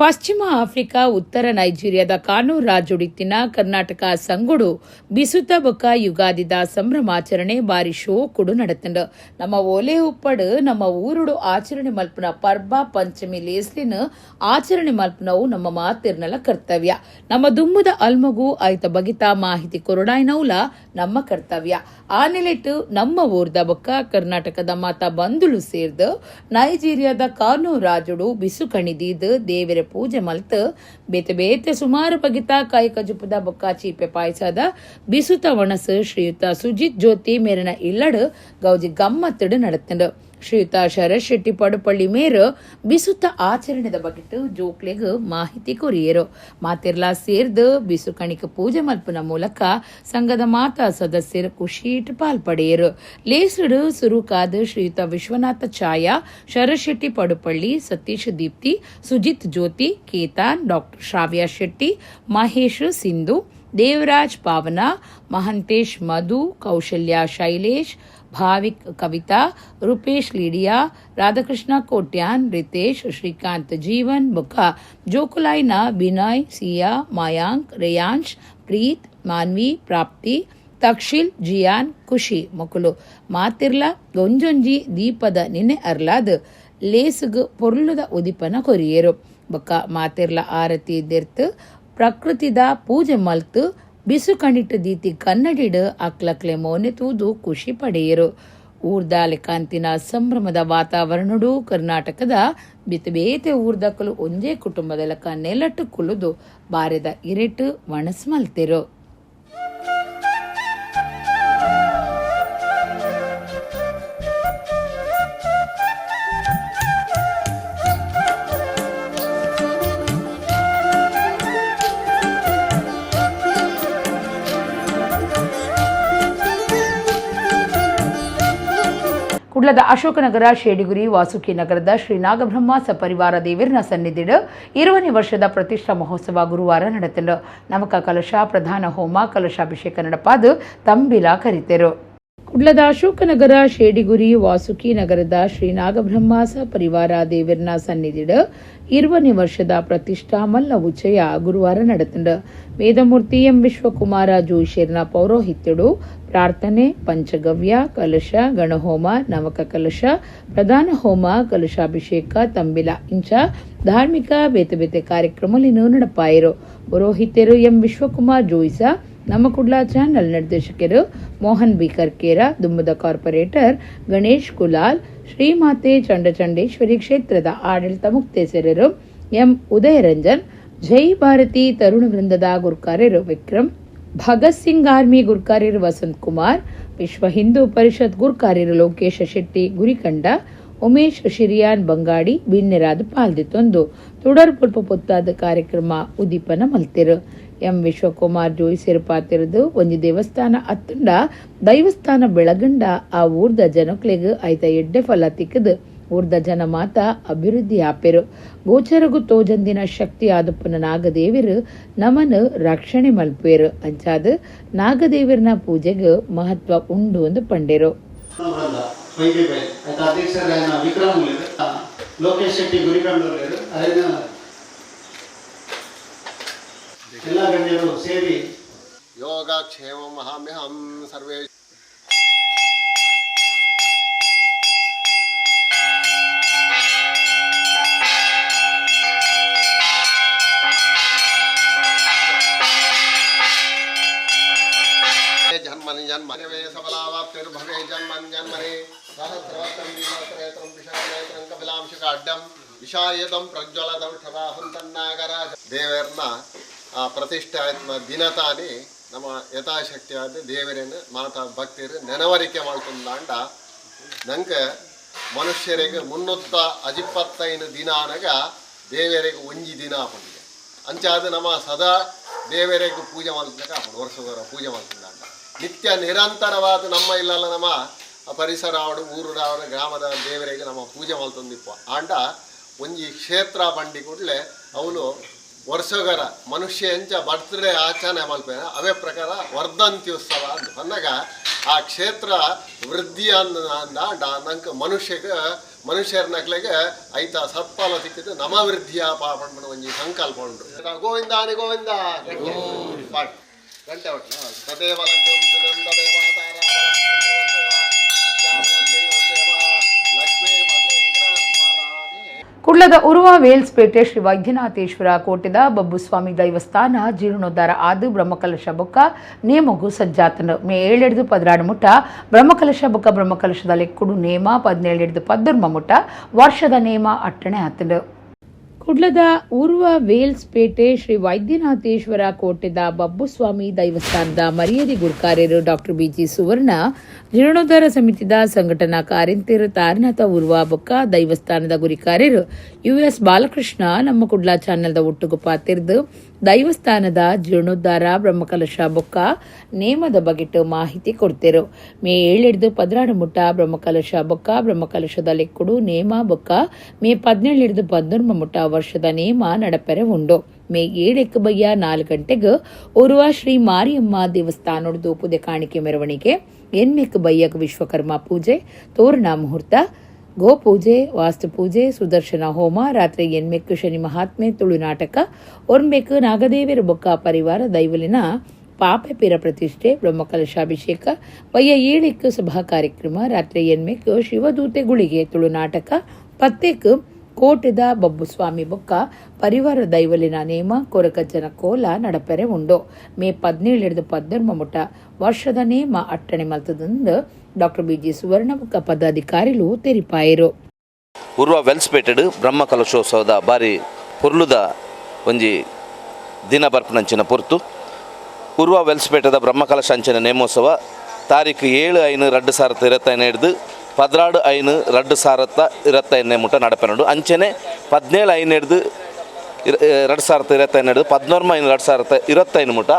ಪಶ್ಚಿಮ ಆಫ್ರಿಕಾ ಉತ್ತರ ನೈಜೀರಿಯಾದ ಕಾನೂ ರಾಜುಡಿತ್ತಿನ ಕರ್ನಾಟಕ ಸಂಗುಡು ಬಿಸುತ್ತ ಬೊಕ್ಕ ಯುಗಾದಿದ ಸಂಭ್ರಮಾಚರಣೆ ಬಾರಿ ಶೋಕುಡು ನಡತಂಡು. ನಮ್ಮ ಓಲೆ ಉಪ್ಪಡು ನಮ್ಮ ಊರುಡು ಆಚರಣೆ ಮಲ್ಪುನ ಪರ್ಬ ಪಂಚಮಿ ಲೇಸ್ಲಿನ ಆಚರಣೆ ಮಲ್ಪುನವು ನಮ್ಮ ಮಾತಿರ್ನಲ ಕರ್ತವ್ಯ. ನಮ್ಮ ದುಮ್ಮದ ಅಲ್ಮಗು ಆಯ್ತ ಬಗಿತ ಮಾಹಿತಿ ಕೊರಡಾಯ್ನೌಲ ನಮ್ಮ ಕರ್ತವ್ಯ. ಆ ನೆಲೆಟ್ಟು ನಮ್ಮ ಊರ್ದ ಬೊಕ್ಕ ಕರ್ನಾಟಕದ ಮಾತಾ ಬಂಧುಲು ಸೇರ್ದು ನೈಜೀರಿಯಾದ ಕಾನೂ ರಾಜುಡು ಬಿಸು ಕಣಿದೀದ್ ದೇವರ ಪೂಜೆ ಮಲ್ತ್ ಬೇತೆ ಬೇತೆ ಸುಮಾರು ಬಗಿತ ಕಾಯಿ ಕಜುಪದ ಬೊಕ್ಕ ಚೀಪೆ ಪಾಯಸದ ಬಿಸುತ ಒಣಸು ಶ್ರೀಯುತ ಸುಜಿತ್ ಜ್ಯೋತಿ ಮೇರಿನ ಇಲ್ಲಡು ಗೌಜಿ ಗಮ್ಮತ್ತಡು ನಡತಂಡು. ಶ್ರೀಯುತ ಶರತ್ ಶೆಟ್ಟಿ ಪಡುಪಳ್ಳಿ ಮೇರು ಬಿಸುತ ಆಚರಣೆದ ಬಗೆಟ್ ಜೋಕ್ಲೆಗ್ ಮಾಹಿತಿ ಕೊರಿಯರು. ಮಾತಿರ್ಲಾ ಸೇರ್ದು ಬಿಸು ಕಣಿಕ ಪೂಜೆ ಮಲ್ಪುನ ಮೂಲಕ ಸಂಘದ ಮಾತಾ ಸದಸ್ಯರು ಖುಷಿಟ್ ಪಾಲ್ಪಡೆಯರು. ಲೇಸುಡು ಸುರುಕಾದ ಶ್ರೀಯುತ ವಿಶ್ವನಾಥ ಛಾಯಾ, ಶರತ್ ಶೆಟ್ಟಿ ಪಡುಪಳ್ಳಿ, ಸತೀಶ್ ದೀಪ್ತಿ, ಸುಜಿತ್ ಜ್ಯೋತಿ, ಕೇತಾನ್, ಡಾಕ್ಟರ್ ಶ್ರಾವ್ಯ ಶೆಟ್ಟಿ, ಮಹೇಶ್ ಸಿಂಧು, ದೇವರಾಜ್ ಪಾವನ, ಮಹಂತೇಶ್ ಮಧು, ಕೌಶಲ್ಯ ಶೈಲೇಶ್, ಭಾವಿಕ್ ಕವಿತಾ, ರೂಪೇಶ್ ಲೀಡಿಯಾ, ರಾಧಾಕೃಷ್ಣ ಕೋಟ್ಯಾನ್, ರಿತೇಶ್, ಶ್ರೀಕಾಂತ್ ಜೀವನ್ ಬೊಕ್ಕ ಜೋಕುಲಾಯ್ನ ಬಿನಯ್, ಸಿಯಾ, ಮಾಯಾಂಕ್, ರೇಯಾಂಶ್, ಪ್ರೀತ್, ಮಾನ್ವಿ, ಪ್ರಾಪ್ತಿ, ತಕ್ಷಿಲ್, ಜಿಯಾನ್, ಖುಷಿ ಮೊಕುಲು ಮಾತಿರ್ಲ ಒಂಜೊಂಜಿ ದೀಪದ ನಿನ್ನೆ ಅರ್ಲಾದ್ ಲೇಸುಗು ಪೊರ್ಲುದ ಉದಿಪನ ಕೊರಿಯೇರು. ಬೊಕ್ಕ ಮಾತಿರ್ಲ ಆರತಿ ದೆರ್ತ್ ಪ್ರಕೃತಿದ ಪೂಜೆ ಮಲ್ತು ಬಿಸು ಕಣಿಟ್ಟು ದೀತಿ ಕನ್ನಡಿಡು ಅಕ್ಲಕ್ಲೆ ಮೋನೆ ತೂದು ಖುಷಿ ಪಡೆಯರು. ಊರ್ದಾಲೆ ಕಾಂತಿನ ಸಂಭ್ರಮದ ವಾತಾವರಣಡು ಕರ್ನಾಟಕದ ಬೇತೆ ಬೇತೆ ಊರ್ದಕ್ಕಲು ಒಂಜೇ ಕುಟುಂಬದ ಲೆಕ್ಕ ನೆಲಟ್ಟು ಕುಲುದು ಬಾರೆದ ಇರೆಟು ವಣಸ್ ಮಲ್ತೆರು. ಕುಡ್ಲದ ಅಶೋಕನಗರ ಶೇಡಿಗುರಿ ವಾಸುಕಿ ನಗರದ ಶ್ರೀ ನಾಗಬ್ರಹ್ಮ ಸಪರಿವಾರ ದೇವರನ ಸನ್ನಿಧಿಡು 20ನೇ ವರ್ಷದ ಪ್ರತಿಷ್ಠಾ ಮಹೋತ್ಸವ ಗುರುವಾರ ನಡೆತಂಡು. ನವಕ ಕಲಶ, ಪ್ರಧಾನ ಹೋಮ, ಕಲಶಾಭಿಷೇಕ ನಡಪಾದು ತಂಬಿಲ ಕರಿತೆರು. ಕುಡ್ಲದ ಅಶೋಕನಗರ ಶೇಡಿಗುರಿ ವಾಸುಕಿ ನಗರದ ಶ್ರೀ ನಾಗಬ್ರಹ್ಮ ಸಪರಿವಾರ ದೇವರನ ಸನ್ನಿಧಿಡು 20ನೇ ವರ್ಷದ ಪ್ರತಿಷ್ಠಾ ಮಲ್ಲ ಉಚ್ಚಯ ಗುರುವಾರ ನಡೆತಂಡು. ವೇದಮೂರ್ತಿ ಎಂ ವಿಶ್ವಕುಮಾರ ಜೋಯಿಷೆರ್ನ ಪೌರೋಹಿತ್ಯಡು ಪ್ರಾರ್ಥನೆ, ಪಂಚಗವ್ಯ, ಕಲಶ, ಗಣಹೋಮ, ನವಕ ಕಲಶ, ಪ್ರಧಾನ ಹೋಮ, ಕಲಶಾಭಿಷೇಕ, ತಂಬಿಲ ಇಂಚ ಧಾರ್ಮಿಕ ಬೇತೆ ಬೇತೆ ಕಾರ್ಯಕ್ರಮಲಿನ ನಡಪಾಯರು. ಪುರೋಹಿತರು ಎಂ ವಿಶ್ವಕುಮಾರ್ ಜೋಯಿಸ, ನಮ್ಮ ಕುಡ್ಲ ಚಾನೆಲ್ ನಿರ್ದೇಶಕರು ಮೋಹನ್ ಬಿ ಕರ್ಕೇರ, ದುಮ್ಮದ ಕಾರ್ಪೊರೇಟರ್ ಗಣೇಶ್ ಕುಲಾಲ್, ಶ್ರೀಮಾತೆ ಚಂಡಚಂಡೇಶ್ವರಿ ಕ್ಷೇತ್ರದ ಆಡಳಿತ ಮುಕ್ತೇಸರರು ಎಂ ಉದಯರಂಜನ್, ಜೈ ಭಾರತಿ ತರುಣ ವೃಂದದ ಗುರ್ಕಾರ್ಯರು ವಿಕ್ರಮ್, ಭಗತ್ ಸಿಂಗ್ ಆರ್ಮಿ ಗುರ್ಕಾರ್ಯರು ವಸಂತ್ ಕುಮಾರ್, ವಿಶ್ವ ಹಿಂದೂ ಪರಿಷತ್ ಗುರ್ಕಾರ್ಯರು ಲೋಕೇಶ ಶೆಟ್ಟಿ ಗುರಿಕಂಡ, ಉಮೇಶ್ ಶಿರಿಯಾನ್ ಬಂಗಾಡಿ ಬಿನ್ನೆರಾದ ಪಾಲ್ದಿತ್ತೊಂದು ತುಡರ್ ಪುಲ್ಪ ಪೊತ್ತಾದ ಕಾರ್ಯಕ್ರಮ ಉದ್ದೀಪನ ಮಲ್ತಿರು. ಎಂ ವಿಶ್ವಕುಮಾರ್ ಜೋಯಿಸೆರು ಪಾತಿರದು ಒಂಜಿ ದೇವಸ್ಥಾನ ಅತ್ತುಂಡ ದೈವಸ್ಥಾನ ಬೆಳಗಂಡ ಆ ಊರ್ದ ಜನಕ್ಲೆಗ್ ಐತ ಎಡ್ಡೆ ಫಲ ತಿಕ್ಕದು ಊರ್ದ ಜನ ಮಾತ ಅಭಿವೃದ್ಧಿ ಆಪೆರು. ಗೋಚರಗು ತೋಜಂದಿನ ಶಕ್ತಿ ಆದಪ್ಪನ ನಾಗದೇವರು ನಮನು ರಕ್ಷಣೆ ಮಲ್ಪೇರು. ಅಂಚಾದ ನಾಗದೇವರನ ಪೂಜೆಗೆ ಮಹತ್ವ ಉಂಡು ಎಂದು ಪಂಡೇರು. ಲೋಕೇಶ್ ಶೆಟ್ಟಿ ಗುರಿಕಂಡೂರು ಎಲ್ಲ ಗಣ್ಯರು ಸೇರಿ ಯೋಗಕ್ಷೇಮ ಮಹಾಮ್ಯಹಂ ಸರ್ವೇ ಜನ್ಮನಿ ಜನ್ಮನೆ ಸಫಲಾವಾಪ್ತಿರ್ಭವೆ ಜನ್ಮನ್ ಜನ್ಮನೆ ಸಹಸ್ರವಕ್ತ್ರಂ ವಿಸಹಸ್ರೇತ್ರಂ ವಿಷಾನೇತ್ರಂ ಕಪಿಲಾಂಶಕಾಡ್ಯಂ ವಿಷಾಯದಂ ಪ್ರಜ್ವಲದಂ ಠರಾಹುಂ ತನ್ನಾಗರಾಜ. ದೇವರನ್ನ ಆ ಪ್ರತಿಷ್ಠೆ ದಿನ ತಾನೇ ನಮ್ಮ ಯಥಾಶಕ್ತಿಯಾದ ದೇವರನ್ನು ಮಾತಾ ಭಕ್ತರು ನೆನವರಿಕೆ ಮಾಡ್ಕೊಂಡಾಂಡ ನಂಗೆ ಮನುಷ್ಯರಿಗೆ 325 ದಿನ ಅನಗ ದೇವರಿಗೆ ಒಂಜಿ ದಿನ ಆಪುಂಡು. ಅಂಚಾದ ನಮ್ಮ ಸದಾ ದೇವರಿಗೆ ಪೂಜೆ ಮಾಡ್ಲಿಕ್ಕೆ ಆಪುಂಡು, ವರ್ಷದವರ ಪೂಜೆ ಮಾಡ್ಕೊಂಡಾಂಡ ನಿತ್ಯ ನಿರಂತರವಾದ ನಮ್ಮ ಇಲ್ಲಲ್ಲ ನಮ್ಮ ಪರಿಸರ ಅವಡು ಊರು ಗ್ರಾಮದ ದೇವರಿಗೆ ನಮ್ಮ ಪೂಜೆ ಮಾಡ್ತಂದಿಪ್ಪ. ಆಂಡ ಒಂಜಿ ಕ್ಷೇತ್ರ ಬಂಡಿ ಕೂಡಲೇ ಅವನು ವರ್ಷಗರ ಮನುಷ್ಯ ಎಂಚ ಬರ್ತ್ಡೇ ಆಚರಣೆ ಮಲ್ಪೇನ ಅವೇ ಪ್ರಕಾರ ವರ್ಧಂತ್ಯುತ್ಸವ ಅಂದ್ ಅಂದಾಗ ಆ ಕ್ಷೇತ್ರ ವೃದ್ಧಿ ಅಂದ ನಂಗೆ ಮನುಷ್ಯಗೆ ಮನುಷ್ಯರ್ನಕ್ಲೆಗೆ ಐತ ಸತ್ಫಲ ಸಿಕ್ಕಿದ್ದು ನಮ ವೃದ್ಧಿಯ ಪಾಪಣ್ಣ ಒಂಜಿ ಸಂಕಲ್ಪ ಉಂಟು. ಗೋವಿಂದಾನಿ ಗೋವಿಂದ ಪಾಟ್ ಗಂಟೆ ಒಟ್ಟು ತದೇವ ಲಗ್ನಂ ಸುನಂದ ದೇವ ತಾರಾಬಲಂ ಚಂದ್ರವಂದೇವ ವಿದ್ಯಾಬಲಂ ದೈವಂ ದೇವ ಲಕ್ಷ್ಮೀ ಪತೇಂದ್ರ ಸ್ಮರಾಮಿ. ಕುಡ್ಲದ ಉರುವ ವೇಲ್ಸ್ಪೇಟೆ ಶ್ರೀ ವೈದ್ಯನಾಥೇಶ್ವರ ಕೋಟೆದ ಬಬ್ಬುಸ್ವಾಮಿ ದೇವಸ್ಥಾನ ಜೀರ್ಣೋದ್ಧಾರ ಆದು ಬ್ರಹ್ಮಕಲಶ ಬೊಕ್ಕ ನೇಮಗು ಸಜ್ಜಾತನು. ಮೇ 7 16 ಮುಟ್ಟ ಬ್ರಹ್ಮಕಲಶ ಬೊಕ್ಕ ಬ್ರಹ್ಮಕಲಶದ ಲೆಕ್ಕುಡು ನೇಮ, 17 ಪದ್ದುರ್ಮ ಮುಟ್ಟ ವರ್ಷದ ನೇಮ ಅಟ್ಟಣೆ ಆತನು. ಕುಡ್ಲದ ಉರ್ವ ವೇಲ್ಸ್ಪೇಟೆ ಶ್ರೀ ವೈದ್ಯನಾಥೇಶ್ವರ ಕೋಟೆದ ಬಬ್ಬುಸ್ವಾಮಿ ದೈವಸ್ಥಾನದ ಮರ್ಯಾದೆ ಗುರುಕಾರ್ಯರು ಡಾಕ್ಟರ್ ಬಿಜಿ ಸುವರ್ಣ, ಜೀರ್ಣೋದ್ಧಾರ ಸಮಿತಿದ ಸಂಘಟನಾ ಕಾರ್ಯಂತೆರು ತಾರನಾಥ ಉರ್ವ ಬೊಕ್ಕ ದೈವಸ್ಥಾನದ ಗುರಿಕಾರ್ಯರು ಯುಎಸ್ ಬಾಲಕೃಷ್ಣ ನಮ್ಮ ಕುಡ್ಲ ಚಾನೆಲ್ದ ಒಟ್ಟುಗು ಪಾತಿರ್ದು ದೈವಸ್ಥಾನದ ಜೀರ್ಣೋದ್ಧಾರ, ಬ್ರಹ್ಮಕಲಶ ಬೊಕ್ಕ ನೇಮದ ಬಗೆಟ್ ಮಾಹಿತಿ ಕೊಡ್ತಿರು. ಮೇ 7 16 ಮುಟ್ಟ ಬ್ರಹ್ಮಕಲಶ ಬೊಕ್ಕ ಬ್ರಹ್ಮಕಲಶದ ಲೆಕ್ಕುಡು ನೇಮ ಬೊಕ್ಕ ಮೇ 17 19 ಮುಟ್ಟ ವರ್ಷದ ನೇಮ ನಡಪೆರೆ ಉಂಡು. ಮೇ 7 ಬಯ್ಯ 4 ಗಂಟೆಗೆ ಉರ್ವ ಶ್ರೀ ಮಾರಿಯಮ್ಮ ದೇವಸ್ಥಾನದ ಪುದೆ ಕಾಣಿಕೆ ಮೆರವಣಿಗೆ, ಎನ್ಮೆಕ್ ಬಯ್ಯಕ್ ವಿಶ್ವಕರ್ಮ ಪೂಜೆ, ತೋರಣ ಮುಹೂರ್ತ, ಗೋಪೂಜೆ, ವಾಸ್ತುಪೂಜೆ, ಸುದರ್ಶನ ಹೋಮ, ರಾತ್ರಿ ಎನ್ಮೆಕ್ಕು ಶನಿ ಮಹಾತ್ಮೆ ತುಳು ನಾಟಕ, ಒರ್ಮೆಕ್ ನಾಗದೇವರ ಬೊಕ್ಕ ಪರಿವಾರ ದೈವಲಿನ ಪಾಪೆ ಪಿರ ಪ್ರತಿಷ್ಠೆ, ಬ್ರಹ್ಮಕಲಶಾಭಿಷೇಕ, ಬಯ್ಯ 7 ಸಭಾ ಕಾರ್ಯಕ್ರಮ, ರಾತ್ರಿ ಎನ್ಮೆಕ್ ಶಿವದೂತೆ ಗುಳಿಗೆ ತುಳು ನಾಟಕ, ಪತ್ತೆಕ್ ಕೋಟೆದ ಬಬ್ಬುಸ್ವಾಮಿ ಬೊಕ್ಕ ಪರಿವಾರ ದೈವಲಿನ ನೇಮ, ಕೊರಕಜ್ಜನ ಕೋಲ ನಡಪೆರೆ ಉಂಡು. ಮೇ 17 ಪದ್ದರ್ಮ ಮುಟ್ಟ ವರ್ಷದ ನೇಮ ಅಟ್ಟಣೆ ಮಲ್ತದಂದು ಡಾಕ್ಟರ್ ಬಿಜಿ ಸುವರ್ಣ ಬೊಕ್ಕ ಪದಾಧಿಕಾರಿಲು ತೆರಿಪಾಯರು. ಉರ್ವ ವೆಲ್ಸ್ಪೇಟೆಡ್ ಬ್ರಹ್ಮ ಕಲಶೋತ್ಸವದ ಬಾರಿ ಪೊರ್ಲುದ ಒಂಜಿ ದಿನ ಬರ್ಪುನಂಚಿನ ಪೊರ್ತು. ಉರ್ವ ವೆಲ್ಸ್ಪೇಟೆದ ಬ್ರಹ್ಮಕಲಶ ಅಂಚಿನ ನೇಮೋತ್ಸವ ತಾರೀಕು 7/5/2025 ಹಿಡ್ದು 16/5/2025 ಮುಟ್ಟ ನಡಪೆನುಂಡು. ಅಂಚನೆ 17/5 ಹಿಡ್ದು 2025 ಹಿಡ್ದು 11/5/2025 ಮುಟ್ಟ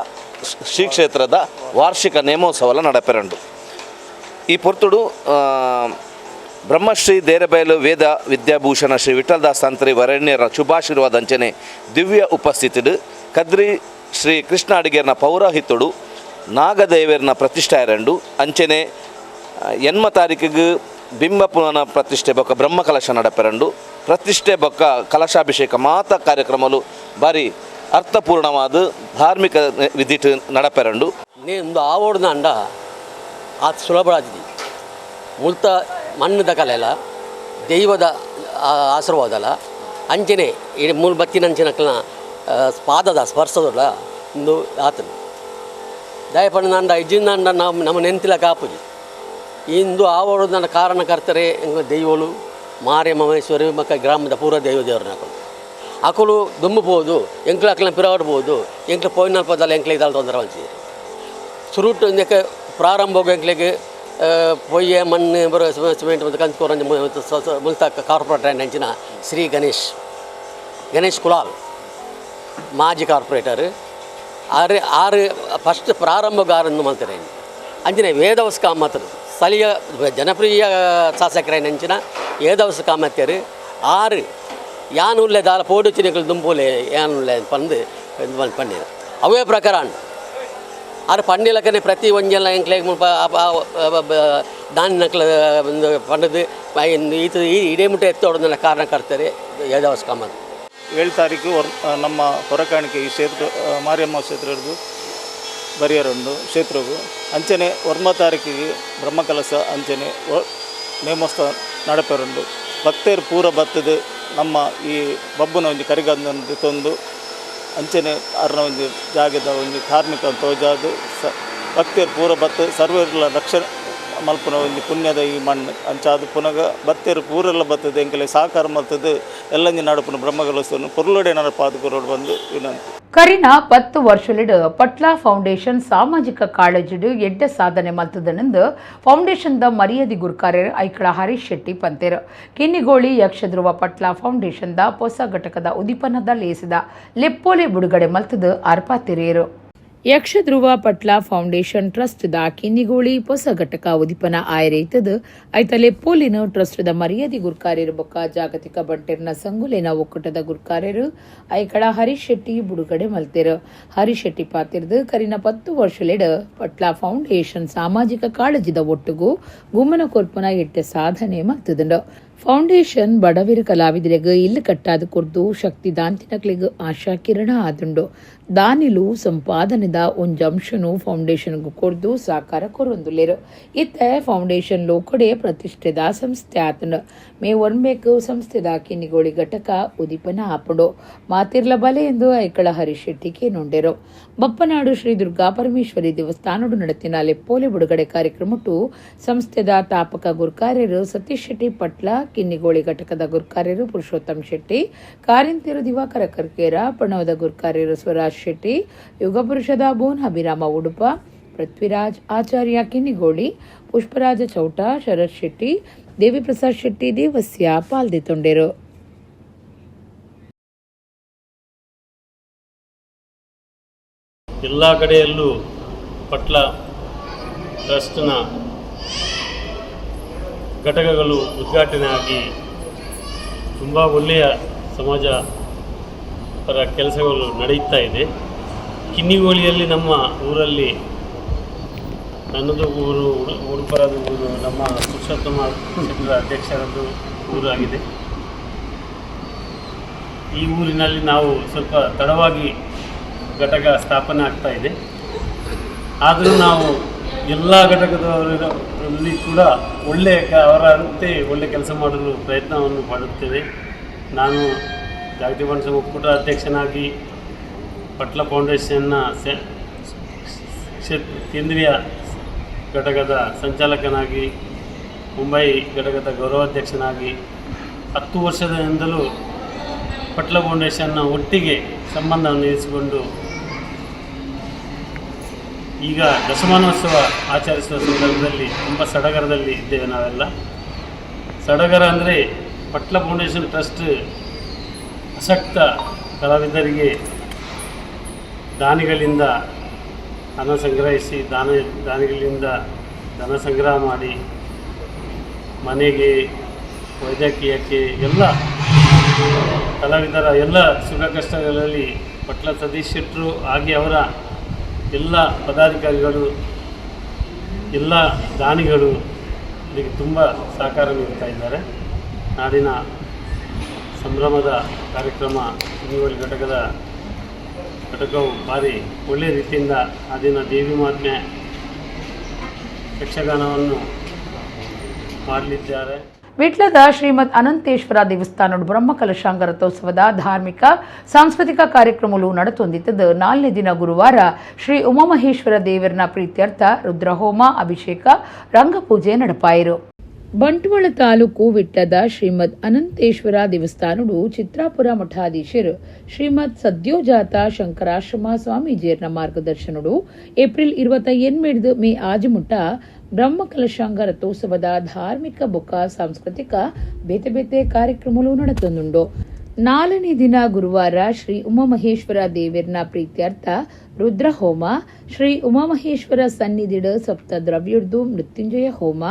ಶ್ರೀ ಕ್ಷೇತ್ರದ ವಾರ್ಷಿಕ ನೇಮೋತ್ಸವಲ ನಡಪೆರಂಡು. ಈ ಪೊರ್ತುಡು ಬ್ರಹ್ಮಶ್ರೀ ದೇರಬೈಲು ವೇದ ವಿದ್ಯಾಭೂಷಣ ಶ್ರೀ ವಿಠಲದಾಸ್ ತಂತ್ರಿ ವರಣ್ಯರ ಶುಭಾಶೀರ್ವಾದ ಅಂಚನೆ ದಿವ್ಯ ಉಪಸ್ಥಿತಿಡು ಕದ್ರಿ ಶ್ರೀ ಕೃಷ್ಣ ಅಡಿಗೆರ್ನ ಪೌರೋಹಿತುಡು ನಾಗದೇವರ್ನ ಪ್ರತಿಷ್ಠೆ ಅಂಚನೆ ಎನ್ಮ ತಾರೀಕಿಗೆ ಬಿಂಬ ಪುನಃ ಪ್ರತಿಷ್ಠೆ ಬೊಕ್ಕ ಬ್ರಹ್ಮ ಕಲಶ ನಡಪೆರಂಡು. ಪ್ರತಿಷ್ಠೆ ಬೊಕ್ಕ ಕಲಶಾಭಿಷೇಕ ಮಾತ ಕಾರ್ಯಕ್ರಮಲು ಬಾರಿ ಅರ್ಥಪೂರ್ಣವಾದ ಧಾರ್ಮಿಕ ವಿಧಿಟ್ ನಡಪೆರಂಡು. ಒಂದು ಆವೋಡ್ದಾಂಡ ಆತ್ ಸುಲಭ ಆತಿದಿ. ಮುಲ್ತ ಮಣ್ಣುದ ಕಲೆಲ ದೈವದ ಆಶೀರ್ವಾದಲ ಅಂಚನೆ ಇಡೀ ಮೂಲು ಬತ್ತಿನಂಚಿನಕ್ಲನ ಪಾದದ ಸ್ಪರ್ಶದೊಡ ಒಂದು ಆತನು ದಯಪಂಡ ಇಜ್ಜಿಂದಾಂಡ ನಾವು ನಮ್ಮ ನೆಂತಿಲ ಕಾಪುಜಿ. ಇಂದು ಆವೋಡ್ದಾಂಡ ಕಾರಣಕರ್ತರೆ ಎಂಗ್ಲ ದೈವಲು ಮಾರಿಯಮ್ಮ ಮಹೇಶ್ವರಿ ಮಕ್ಕ ಗ್ರಾಮದ ಪೂರ ದೈವ ದೇವರನ್ನ ಅಕುಲು ದುಂಬು ಪೋದು ಎಂಕ್ಲ ಅಕ್ಲನ ಪಿರಾವಡ್ಬೋದು ಎಂಕ್ಲ ಪೋಯಿನಲ್ಪದಲ್ಲ ಎಂಕ್ಲ ಇದಾಲ್ ತೊಂದರೆ ಮಲ್ತಿದ್ರು. ಸುರುಟು ಇಂದಕ್ಕೆ ಪ್ರಾರಂಭ ಎಂಕ್ಲೆಗ್ ಪೊಯ್ಯೆ ಮಣ್ಣು ಬರೋ ಸಿಮೆಂಟ್ ಮತ್ತು ಕಂತು ಮುಲ್ತ ಕಾರ್ಪೊರೇಟರ್ ಅಂಚಿನ ಶ್ರೀ ಗಣೇಶ್ ಗಣೇಶ್ ಕುಲಾಲ್ ಮಾಜಿ ಕಾರ್ಪೊರೇಟರ್ ಆರು ಆರು ಫಸ್ಟ್ ಪ್ರಾರಂಭಗಾರನ್ನು ಮಲ್ತಾರೆ. ಅಂಚಿನ ವೇದವಸ್ ಕಾಮತ್ರು ಸ್ಥಳೀಯ ಜನಪ್ರಿಯ ಶಾಸಕರೈನ ಅಂಚಿನ ವೇದವಸ್ ಕಾಮತ್ಯರು ಆರು ಯಾನುಲ್ಲೆ ದಾಲ ಪೋಡು ಚಿನಿಗಳು ದುಂಪುಲೆ ಯಾನುಲ್ಲೆ ಪಂದು ಪಂಡಿರ ಅವೇ ಪ್ರಕಾರ ಆರು ಪಂಡಿಲಕನೆ ಪ್ರತಿ ಒಂಜೆಲ್ಲ ಎಂಕ್ಲೆಗ್ ಮುಲ್ಪ ದಾನಿನಕ್ಲ ಒಂದು ಪಂಡದು ಈತ ಇಡೇ ಮುಟ್ಟ ಎತ್ತೋಡೋದನ್ನ ಕಾರಣಕರ್ತರೆ ವೇದವಸ್ ಕಾಮತ್. 7 ತಾರೀಕು ನಮ್ಮ ಹೊರಕಾಣಿಕೆ ಈ ಕ್ಷೇತ್ರ ಮಾರಿಯಮ್ಮ ಕ್ಷೇತ್ರ ಹಿಡಿದು ಬರಿಯರುಂಡು ಕ್ಷೇತ್ರಗೂ. ಅಂಚನೆ 9 ತಾರೀಕಿಗೆ ಬ್ರಹ್ಮಕಲಶ ಅಂಚನೆ ನೇಮೋತ್ಸವ ನಡಪೆರುಂಡು. ಭಕ್ತರು ಪೂರ ಬತ್ತದು ನಮ್ಮ ಈ ಬಬ್ಬುನ ಒಂಜಿ ಕರಿಗಂಧನ ತಂದು ಅಂಚನೆ ಅರ್ನ ಒಂಜಿ ಜಾಗದ ಒಂಜಿ ಧಾರ್ಮಿಕ ತೋಜಾದು ಭಕ್ತರು ಪೂರ ಬತ್ತು ಸರ್ವೆರ್ಲ ರಕ್ಷಣೆ ಮಲ್ಪುನ ಒಂಜಿ ಪುಣ್ಯದ ಈ ಮಣ್ಣು ಅಂಚಾದು ಪುನಗ ಭಕ್ತರು ಪೂರೆಲ್ಲ ಬತ್ತದು ಎಂಕಲೆ ಸಹಕಾರ ಮಲ್ತದು ಎಲ್ಲಂಜಿ ನಡಪುನ ಬ್ರಹ್ಮಕಲಶವನ್ನು ಪೊರ್ಲುಡೆ ನಡಪಾದು ಕೊರೋಡು ಬಂದು ವಿನಂತಿ. ಕರಿನ 10 ವರ್ಷಲಿಡ್ ಪಟ್ಲಾ ಫೌಂಡೇಶನ್ ಸಾಮಾಜಿಕ ಕಾಳಜಿಡು ಎಡ್ಡೆ ಸಾಧನೆ ಮಲ್ತದನೆಂದು ಫೌಂಡೇಶನ್ the ಮರ್ಯಾದೆ ಗುರುಕಾರ್ಯರು ಐಕಳ ಹರೀಶ್ ಶೆಟ್ಟಿ ಪಂತೇರು. ಕಿನ್ನಿಗೋಳಿ ಯಕ್ಷಧ್ರುವ ಪಟ್ಲಾ ಫೌಂಡೇಶನ್ the ಹೊಸ ಘಟಕದ ಉದ್ದೀಪನದ ಲೇಸಿದ ಲೆಪ್ಪೋಲೆ ಬಿಡುಗಡೆ ಮಲ್ತದು ಅರ್ಪಾತಿರಿಯರು. Yakshadhruva Patla foundation trust the Kinnigoli ಹೊಸ ಘಟಕ ಉದಿಪನ ಆಯರೈತದ ಐತಲೆ ಪೋಲಿನ ಟ್ರಸ್ಟ್ ದ ಮರ್ಯಾದೆ ಗುರ್ಕಾರ್ಯರು ಬೊಕ್ಕ ಜಾಗತಿಕ ಬಂಟೆರ್ನ ಸಂಗುಲೇನ ಒಕ್ಕೂಟದ ಗುರ್ಕಾರ್ಯರು ಐಕಳ ಹರೀಶ್ ಶೆಟ್ಟಿ ಬುಡುಗಡೆ ಮಲ್ತೆರು. ಹರೀಶ್ ಶೆಟ್ಟಿ ಪಾತಿರ್ದು ಕರಿನ 10 ವರ್ಷಲೆಡ್ ಪಟ್ಲ ಫೌಂಡೇಶನ್ ಸಾಮಾಜಿಕ ಕಾಳಜಿದ ಒಟ್ಟುಗು ಗುಮ್ಮನ ಕೊರ್ಪುನ ಎಟ್ಟೆ ಸಾಧನೆ ಮಲ್ತದುಂಡು. ಫೌಂಡೇಶನ್ ಬಡವಿರು ಕಲಾವಿದರಿಗೆ ಇಲ್ಲು ಕಟ್ಟಾದ ಕೊರ್ದು ಶಕ್ತಿ ದಾಂತಿನಕ್ಲಿಗ್ ಆಶಾ ಕಿರಣ ಆದುಂಡು. ದಾನಿಲು ಸಂಪಾದನೆದ ಒಂಜಂಶನು ಫೌಂಡೇಶನ್ಗ್ ಕೊರ್ದು ಸಾಕಾರ ಕೊರೊಂದುಲ್ಲೆರ್. ಇತ್ತೆ ಫೌಂಡೇಶನ್ ಲೋಕಡೆ ಪ್ರತಿಷ್ಠೆದ ಸಂಸ್ಥೆ ಆತುಂಡು. ಮೇ 1 ಸಂಸ್ಥೆದ ಕಿನ್ನಿಗೋಳಿ ಘಟಕ ಉದಿಪನ ಆಪುಂಡು. ಮಾತಿರ್ಲ ಬಲೆ ಎಂದು ಐಕಳ ಹರೀಶ್ ಶೆಟ್ಟಿ ಕೇನುಂಡೆರು. ಬಪ್ಪನಾಡು ಶ್ರೀ ದುರ್ಗಾ ಪರಮೇಶ್ವರಿ ದೇವಸ್ಥಾನಡು ನಡೆತಿನ ಲೆಪ್ಪೋಲೆ ಬಿಡುಗಡೆ ಕಾರ್ಯಕ್ರಮಟ್ಟು ಸಂಸ್ಥೆದ ತಾಪಕ ಗುರ್ಕಾರ್ಯರು ಸತೀಶ್ ಶೆಟ್ಟಿ ಪಟ್ಲ, ಕಿನ್ನಿಗೋಳಿ ಘಟಕದ ಗುರ್ಕಾರ್ಯರು ಪುರುಷೋತ್ತಮ್ ಶೆಟ್ಟಿ, ಕಾರಿಂತಿರು ದಿವಾಕರ ಕರ್ಕೇರ, ಪ್ರಣವದ ಗುರ್ಕಾರ್ಯರು ಸ್ವರಾಜ್ ಶೆಟ್ಟಿ, ಯುಗಪುರುಷದ ಬೋನ್ ಅಭಿರಾಮ ಉಡುಪ, ಪೃಥ್ವಿರಾಜ್ ಆಚಾರ್ಯ ಕಿನ್ನಿಗೋಳಿ, ಪುಷ್ಪರಾಜ ಚೌಟ, ಶರತ್ ಶೆಟ್ಟಿ, ದೇವಿಪ್ರಸಾದ್ ಶೆಟ್ಟಿ ದೇವಸ್ಯ ಪಾಲ್ದಿತೊಂಡೆರು. ಎಲ್ಲ ಕಡೆಯಲ್ಲೂ ಪಟ್ಲ ಟ್ರಸ್ಟ್ನ ಘಟಕಗಳು ಉದ್ಘಾಟನೆ ಆಗಿ ತುಂಬ ಒಳ್ಳೆಯ ಸಮಾಜ ಪರ ಕೆಲಸಗಳು ನಡೆಯುತ್ತಾ ಇದೆ. ಕಿನ್ನಿಗೋಳಿಯಲ್ಲಿ ನಮ್ಮ ಊರಲ್ಲಿ, ನನ್ನದು ಊರು ಉಡುಪರದ ಊರು, ನಮ್ಮ ಪುರುಷೋತ್ತಮ ಶೆಟ್ಟರ ಅಧ್ಯಕ್ಷರದ್ದು ಊರಾಗಿದೆ. ಈ ಊರಿನಲ್ಲಿ ನಾವು ಸ್ವಲ್ಪ ತಡವಾಗಿ ಘಟಕ ಸ್ಥಾಪನೆ ಆಗ್ತಾ ಇದೆ. ಆದರೂ ನಾವು ಎಲ್ಲ ಘಟಕದವರಲ್ಲಿ ಕೂಡ ಒಳ್ಳೆಯ ಅವರಂತೆ ಒಳ್ಳೆಯ ಕೆಲಸ ಮಾಡಲು ಪ್ರಯತ್ನವನ್ನು ಮಾಡುತ್ತೇವೆ. ನಾನು ಜಾಗತಿಕ ಬಂಟ ಒಕ್ಕೂಟ ಅಧ್ಯಕ್ಷನಾಗಿ ಪಟ್ಲ ಫೌಂಡೇಶನ್ನ ಕೇಂದ್ರೀಯ ಘಟಕದ ಸಂಚಾಲಕನಾಗಿ, ಮುಂಬೈ ಘಟಕದ ಗೌರವಾಧ್ಯಕ್ಷನಾಗಿ 10 ವರ್ಷದಿಂದಲೂ ಪಟ್ಲ ಫೌಂಡೇಶನ್ನ ಒಟ್ಟಿಗೆ ಸಂಬಂಧವನ್ನು ಇರಿಸಿಕೊಂಡು ಈಗ ದಶಮಾನೋತ್ಸವ ಆಚರಿಸುವ ಸಂದರ್ಭದಲ್ಲಿ ತುಂಬ ಸಡಗರದಲ್ಲಿ ಇದ್ದೇವೆ ನಾವೆಲ್ಲ. ಸಡಗರ ಅಂದರೆ ಪಟ್ಲ ಫೌಂಡೇಶನ್ ಟ್ರಸ್ಟ್ ಅಶಕ್ತ ಕಲಾವಿದರಿಗೆ ದಾನಿಗಳಿಂದ ಹಣ ಸಂಗ್ರಹಿಸಿ, ದಾನಿಗಳಿಂದ ಧನ ಸಂಗ್ರಹ ಮಾಡಿ ಮನೆಗೆ, ವೈದ್ಯಕೀಯಕ್ಕೆ, ಎಲ್ಲ ಕಲಾವಿದರ ಎಲ್ಲ ಸುಖ ಕಷ್ಟಗಳಲ್ಲಿ ಪಟ್ಲ ಸತೀಶ್ ಶೆಟ್ಟರು ಹಾಗೆ ಅವರ ಎಲ್ಲ ಪದಾಧಿಕಾರಿಗಳು, ಎಲ್ಲ ದಾನಿಗಳು ಇದಕ್ಕೆ ತುಂಬ ಸಹಕಾರ ನೀಡ್ತಾ ಇದ್ದಾರೆ. ನಾಡಿನ ಸಂಭ್ರಮದ ಕಾರ್ಯಕ್ರಮ ಕಿನ್ನಿಗೋಳಿ ಘಟಕವು ಭಾರಿ ಒಳ್ಳೆಯ ರೀತಿಯಿಂದ ಆ ದಿನ ದೇವಿ ಮಹಾತ್ಮೆ ಯಕ್ಷಗಾನವನ್ನು ಮಾಡಲಿದ್ದಾರೆ. ವಿಟ್ಲದ ಶ್ರೀಮದ್ ಅನಂತೇಶ್ವರ ದೇವಸ್ಥಾನ ಬ್ರಹ್ಮಕಲಶಾಂಗ ರಥೋತ್ಸವದ ಧಾರ್ಮಿಕ ಸಾಂಸ್ಕೃತಿಕ ಕಾರ್ಯಕ್ರಮಗಳು ನಡೆತೊಂದಿದ್ದದ್ದು. 4ನೇ ದಿನ ಗುರುವಾರ ಶ್ರೀ ಉಮಾಮಹೇಶ್ವರ ದೇವರನ ಪ್ರೀತ್ಯರ್ಥ ರುದ್ರಹೋಮ, ಅಭಿಷೇಕ, ರಂಗಪೂಜೆ ನಡಪಾಯಿರು. ಬಂಟ್ವಾಳ ತಾಲೂಕು ವಿಟ್ಲದ ಶ್ರೀಮದ್ ಅನಂತೇಶ್ವರ ದೇವಸ್ಥಾನಡು ಚಿತ್ರಾಪುರ ಮಠಾಧೀಶರು ಶ್ರೀಮದ್ ಸದ್ಯೋಜಾತ ಶಂಕರಾಶ್ರಮ ಸ್ವಾಮೀಜಿಯರ್ನ ಮಾರ್ಗದರ್ಶನಡು ಏಪ್ರಿಲ್ 28 ಮೇ ಆಜುಮುಟ್ಟ ಬ್ರಹ್ಮಕಲಶಾಂಗ ರಥೋತ್ಸವದ ಧಾರ್ಮಿಕ ಬೊಕ್ಕ ಸಾಂಸ್ಕೃತಿಕ ಬೇತೆ ಬೇತೆ ಕಾರ್ಯಕ್ರಮಗಳು ನಡೆತೊಂದುಂಡು. 4ನೇ ದಿನ ಗುರುವಾರ ಶ್ರೀ ಉಮಾಮಹೇಶ್ವರ ದೇವರನ ಪ್ರೀತ್ಯರ್ಥ ರುದ್ರಹೋಮ, ಶ್ರೀ ಉಮಾಮಹೇಶ್ವರ ಸನ್ನಿಧಿಡ ಸಪ್ತ ದ್ರವ್ಯರ್ದು ಮೃತ್ಯುಂಜಯ ಹೋಮ,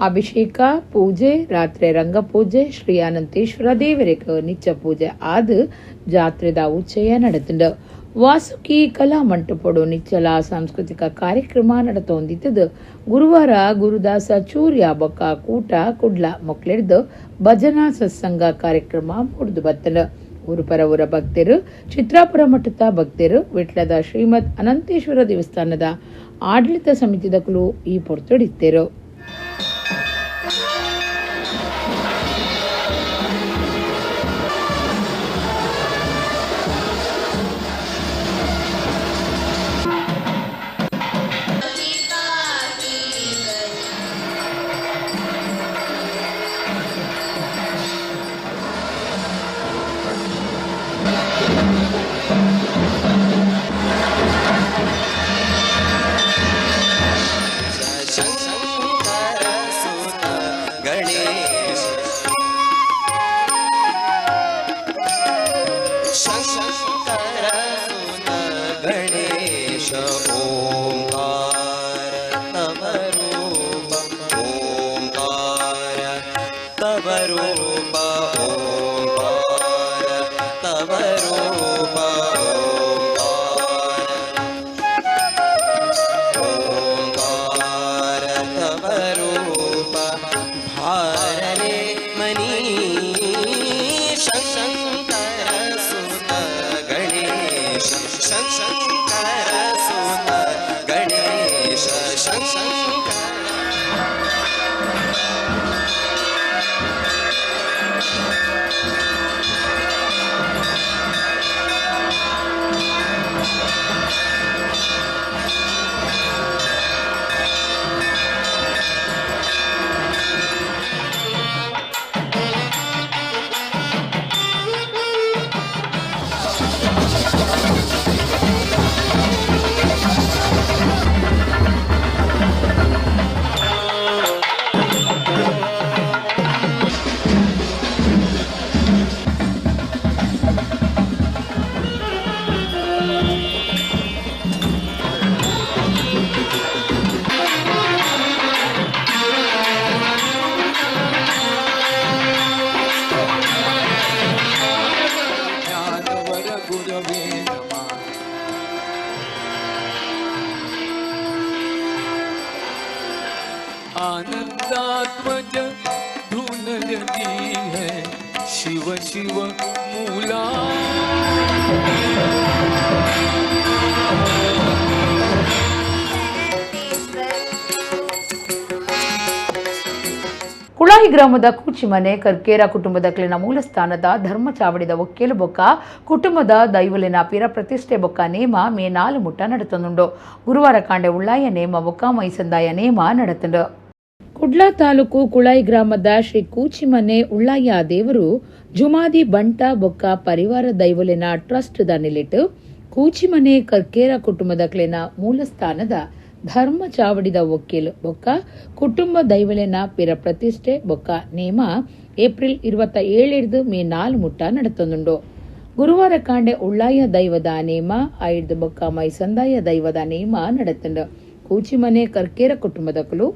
ಅಭಿಷೇಕ ಪೂಜೆ, ರಾತ್ರಿ ರಂಗಪೂಜೆ, ಶ್ರೀ ಅನಂತೇಶ್ವರ ದೇವರಿಗೆ ನಿಚ್ಚ ಪೂಜೆ ಆದ ಜಾತ್ರೆದ ಉಚ್ಚಯ ನಡೆತುಂಡು. ವಾಸುಕಿ ಕಲಾ ಮಂಟಪಡು ನಿಚ್ಚಲ ಸಾಂಸ್ಕೃತಿಕ ಕಾರ್ಯಕ್ರಮ ನಡೆತೊಂದಿತ್ತದು. ಗುರುವಾರ ಗುರುದಾಸ ಚೂರ್ಯ ಬೊಕ್ಕ ಕೂಟ ಕುಡ್ಲ ಮೊಕ್ಲೆಡ್ದು ಭಜನಾ ಸತ್ಸಂಗ ಕಾರ್ಯಕ್ರಮ ಮೂಡ್ದು ಬತ್ತನು. ಊರು ಪರವೂರ ಭಕ್ತರು, ಚಿತ್ರಾಪುರ ಮಠದ ಭಕ್ತರು, ವಿಟ್ಲದ ಶ್ರೀಮದ್ ಅನಂತೇಶ್ವರ ದೇವಸ್ಥಾನದ ಆಡಳಿತ ಸಮಿತಿದ ಕುಲು ಈ ಪೊರ್ತುಡಿತ್ತೇರು. तव रूप ओंकार तव रूप ओंकार ओंकार तव रूप भारले मनीष शंकर सुत गणेश शंकर सुत गणेश शंकर. गुरवे नमः. आनंदात्मज धुन जगी है शिव शिव मूला. ಕುಳಾಯಿ ಗ್ರಾಮದ ಕೂಚಿಮನೆ ಕರ್ಕೇರ ಕುಟುಂಬದ ಕ್ಲಿನ ಮೂಲಸ್ಥಾನದ ಧರ್ಮ ಚಾವಡಿದ ಒಕ್ಕೇಲು ಬೊಕ್ಕ ಕುಟುಂಬದ ದೈವಲಿನ ಪಿರ ಪ್ರತಿಷ್ಠೆ ಬೊಕ್ಕ ನೇಮ ಮೇ 4 ಮುಟ್ಟ ನಡತನುಂಡು. ಗುರುವಾರ ಕಾಂಡೆ ಉಳ್ಳಾಯ ನೇಮ ಬೊಕ್ಕ ಮೈಸಂದಾಯ ನೇಮ ನಡತುಂಡು. ಕುಡ್ಲಾ ತಾಲೂಕು ಕುಳಾಯಿ ಗ್ರಾಮದ ಶ್ರೀ ಕೂಚಿಮನೆ ಉಳ್ಳಾಯ ದೇವರು ಜುಮಾದಿ ಬಂಟ ಬೊಕ್ಕ ಪರಿವಾರ ದೈವಲಿನ ಟ್ರಸ್ಟ್ the ನಿಲಿಟ್ಟು ಕೂಚಿಮನೆ ಕರ್ಕೇರ ಕುಟುಂಬದ ಕ್ಲಿನ ಮೂಲಸ್ಥಾನದ ಧರ್ಮ ಚಾವಡಿದ ಒಕ್ಕೀಲು ಬೊಕ್ಕ ಕುಟುಂಬ ದೈವಲೆನ ಪಿರ ಪ್ರತಿಷ್ಠೆ ಬೊಕ್ಕ ನೇಮ ಏಪ್ರಿಲ್ 27 ಮೇ 4 ಮುಟ್ಟ ನಡತೊಂದುಂಡು. ಗುರುವಾರ ಕಾಂಡೆ ಉಳ್ಳಾಯ ದೈವದ ನೇಮ ಐದು ಬೊಕ್ಕ ಮೈಸಂದಾಯ ದೈವದ ನೇಮ ನಡತುಂಡು. ಕೂಚಿಮನೆ ಕರ್ಕೇರ ಕುಟುಂಬದಕಲು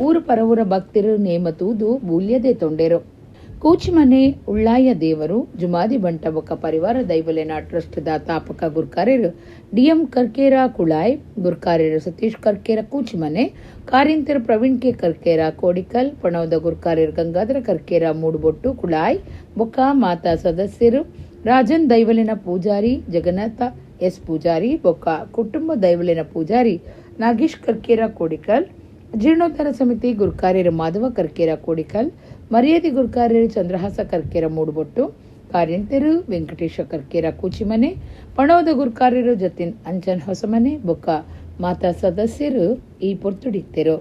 ಊರು ಪರವೂರ ಭಕ್ತರು ನೇಮ ತೂದು ಬೂಲ್ಯದೆ ತೊಂಡೆರು. ಕೂಚಿಮನೆ ಉಳ್ಳಾಯ ದೇವರು ಜುಮಾದಿ ಬಂಟ ಬೊಕ್ಕ ಪರಿವಾರ ದೈವಲೆನ ಟ್ರಸ್ಟ್ the ತಾಪಕ ಗುರ್ಕಾರ್ಯರು ಡಿಎಂ ಕರ್ಕೇರ ಕುಳಾಯ್, ಗುರ್ಕಾರ್ಯರು ಸತೀಶ್ ಕರ್ಕೇರ ಕೂಚಿಮನೆ, ಕಾರಿಂತರು ಪ್ರವೀಣ್ ಕೆ ಕರ್ಕೇರ ಕೋಡಿಕಲ್, ಪಣವದ ಗುರ್ಕಾರ್ಯರು ಗಂಗಾಧರ ಕರ್ಕೇರ ಮೂಡುಬೊಟ್ಟು ಕುಳಾಯ್ ಬೊಕ್ಕ ಮಾತಾ ಸದಸ್ಯರು ರಾಜನ್ ದೈವಲಿನ ಪೂಜಾರಿ ಜಗನ್ನಾಥ ಎಸ್ ಪೂಜಾರಿ ಬೊಕ್ಕ ಕುಟುಂಬ ದೈವಲಿನ ಪೂಜಾರಿ ನಾಗೇಶ್ ಕರ್ಕೇರ ಕೋಡಿಕಲ್, ಜೀರ್ಣೋದ್ಧಾರ ಸಮಿತಿ ಗುರ್ಕಾರ್ಯರು ಮಾಧವ ಕರ್ಕೇರ ಕೋಡಿಕಲ್, ಮರ್ಯಾದೆ ಗುರ್ಕಾರ್ಯರು ಚಂದ್ರಹಾಸ ಕರ್ಕೇರ ಮೂಡುಬೊಟ್ಟು, ಕಾರ್ಯಂತರು ವೆಂಕಟೇಶ ಕರ್ಕೇರ ಕೂಚಿಮನೆ, ಪಣವದ ಗುರ್ಕಾರ್ಯರು ಜತಿನ್ ಅಂಚನ್ ಹೊಸಮನೆ ಬೊಕ್ಕ ಮಾತಾ ಸದಸ್ಯರು ಈ ಪೊರ್ತುಡಿತ್ತೆರು.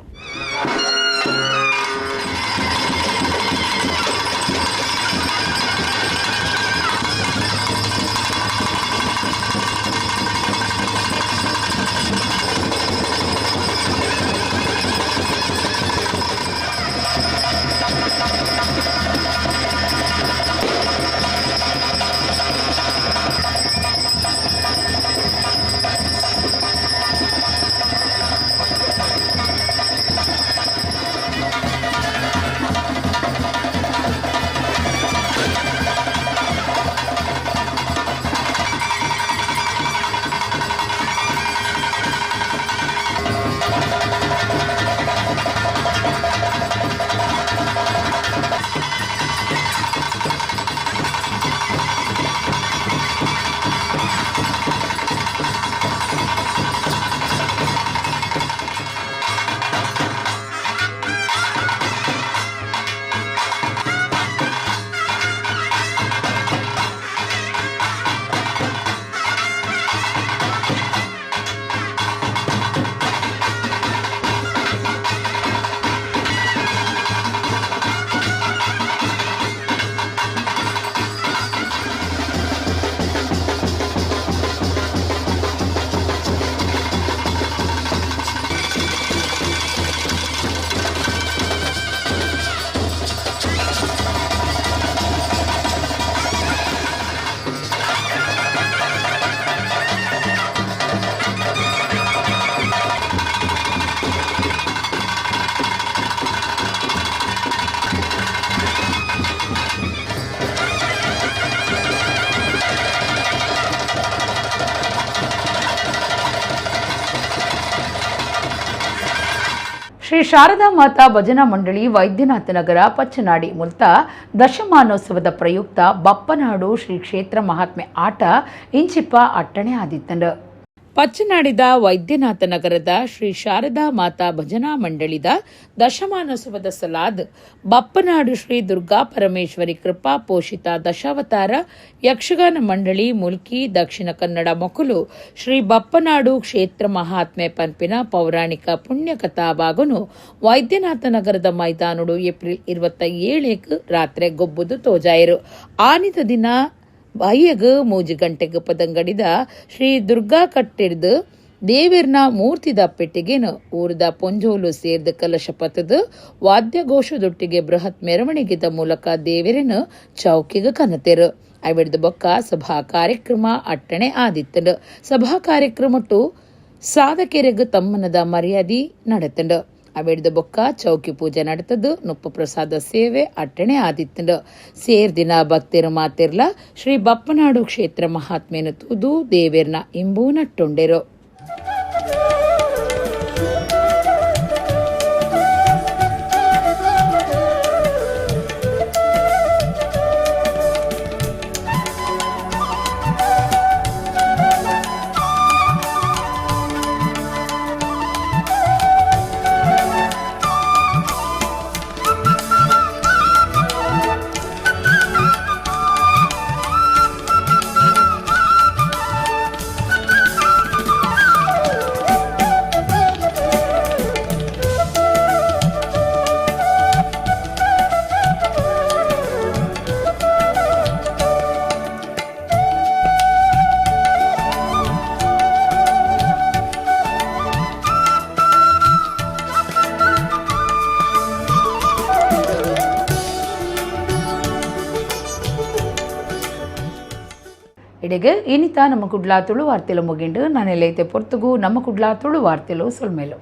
ಶ್ರೀ ಶಾರದಾ ಮಾತಾ ಭಜನಾ ಮಂಡಳಿ ವೈದ್ಯನಾಥ ನಗರ ಪಚ್ಚನಾಡಿ ಮುಲ್ತ ದಶಮಾನೋತ್ಸವದ ಪ್ರಯುಕ್ತ ಬಪ್ಪನಾಡು ಶ್ರೀ ಕ್ಷೇತ್ರ ಮಹಾತ್ಮೆ ಆಟ ಇಂಚಿಪ್ಪ ಅಟ್ಟಣೆ ಆದಿತ್ತಂಡು. ಪಚ್ಚನಾಡಿದ ವೈದ್ಯನಾಥ ನಗರದ ಶ್ರೀ ಶಾರದಾ ಮಾತಾ ಭಜನಾ ಮಂಡಳಿದ ದಶಮಾನೋತ್ಸವದ ಸಲಾದ್ ಬಪ್ಪನಾಡು ಶ್ರೀ ದುರ್ಗಾ ಪರಮೇಶ್ವರಿ ಕೃಪಾ ಪೋಷಿತ ದಶಾವತಾರ ಯಕ್ಷಗಾನ ಮಂಡಳಿ ಮುಲ್ಕಿ ದಕ್ಷಿಣ ಕನ್ನಡ ಮೊಕುಲು ಶ್ರೀ ಬಪ್ಪನಾಡು ಕ್ಷೇತ್ರ ಮಹಾತ್ಮೆ ಪನ್ಪಿನ ಪೌರಾಣಿಕ ಪುಣ್ಯಕಥಾ ಬಾಗುನು ವೈದ್ಯನಾಥ ನಗರದ ಮೈದಾನುಡು ಏಪ್ರಿಲ್ 27ಕ್ಕೆ ರಾತ್ರಿ ಗೊಬ್ಬುದು ತೋಜಾಯರು. ಆನಿದ ದಿನ ಬಯ್ಯಗ್ 3 ಗಂಟೆಗ್ ಪದಂಗಡಿದ ಶ್ರೀ ದುರ್ಗಾ ಕಟ್ಟಿರ್ದು ದೇವಿರ್ನ ಮೂರ್ತಿದ ಪೆಟ್ಟಿಗೆನು ಊರದ ಪೊಂಜೋಲು ಸೇರ್ದ ಕಲಶ ಪತದು ವಾದ್ಯಘೋಷದೊಟ್ಟಿಗೆ ಬೃಹತ್ ಮೆರವಣಿಗೆದ ಮೂಲಕ ದೇವಿರನು ಚೌಕಿಗೆ ಕನತೆರು. ಅವಿಡ್ದ ಬೊಕ್ಕ ಸಭಾ ಕಾರ್ಯಕ್ರಮ ಅಟ್ಟಣೆ ಆದಿತ್ತಂಡು. ಸಭಾ ಕಾರ್ಯಕ್ರಮಟ್ಟು ಸಾಧಕೆರೆಗ್ ತಮ್ಮನದ ಮರ್ಯಾದೆ ನಡೆತಂಡು. ಅವೆಡ್ದ ಬೊಕ್ಕ ಚೌಕಿ ಪೂಜೆ ನಡೆತದ್ದು ನುಪ್ಪು ಪ್ರಸಾದ ಸೇವೆ ಅಟ್ಟಣೆ ಆದಿತ್ತಂಡು. ಸೇರ್ದಿನ ಭಕ್ತಿರು ಮಾತಿರ್ಲ ಶ್ರೀ ಬಪ್ಪನಾಡು ಕ್ಷೇತ್ರ ಮಹಾತ್ಮೆನ ತೂದು ದೇವೇರ್ನ ಇಂಬೂ ನಟ್ಟೊಂಡೆರು. ಇಡೆಗೆ ಇನಿತ ನಮ್ಮ ಕುಡ್ಲಾ ತುಳು ವಾರ್ತೆಲು ಮುಗಿಂಡು. ನಾನು ಎಲ್ಲೈತೆ ಪೊರ್ತುಗು ನಮ್ಮ ಕುಡ್ಲಾ ತುಳು ವಾರ್ತೆಲು ಸೊಲ್ಮೇಲು.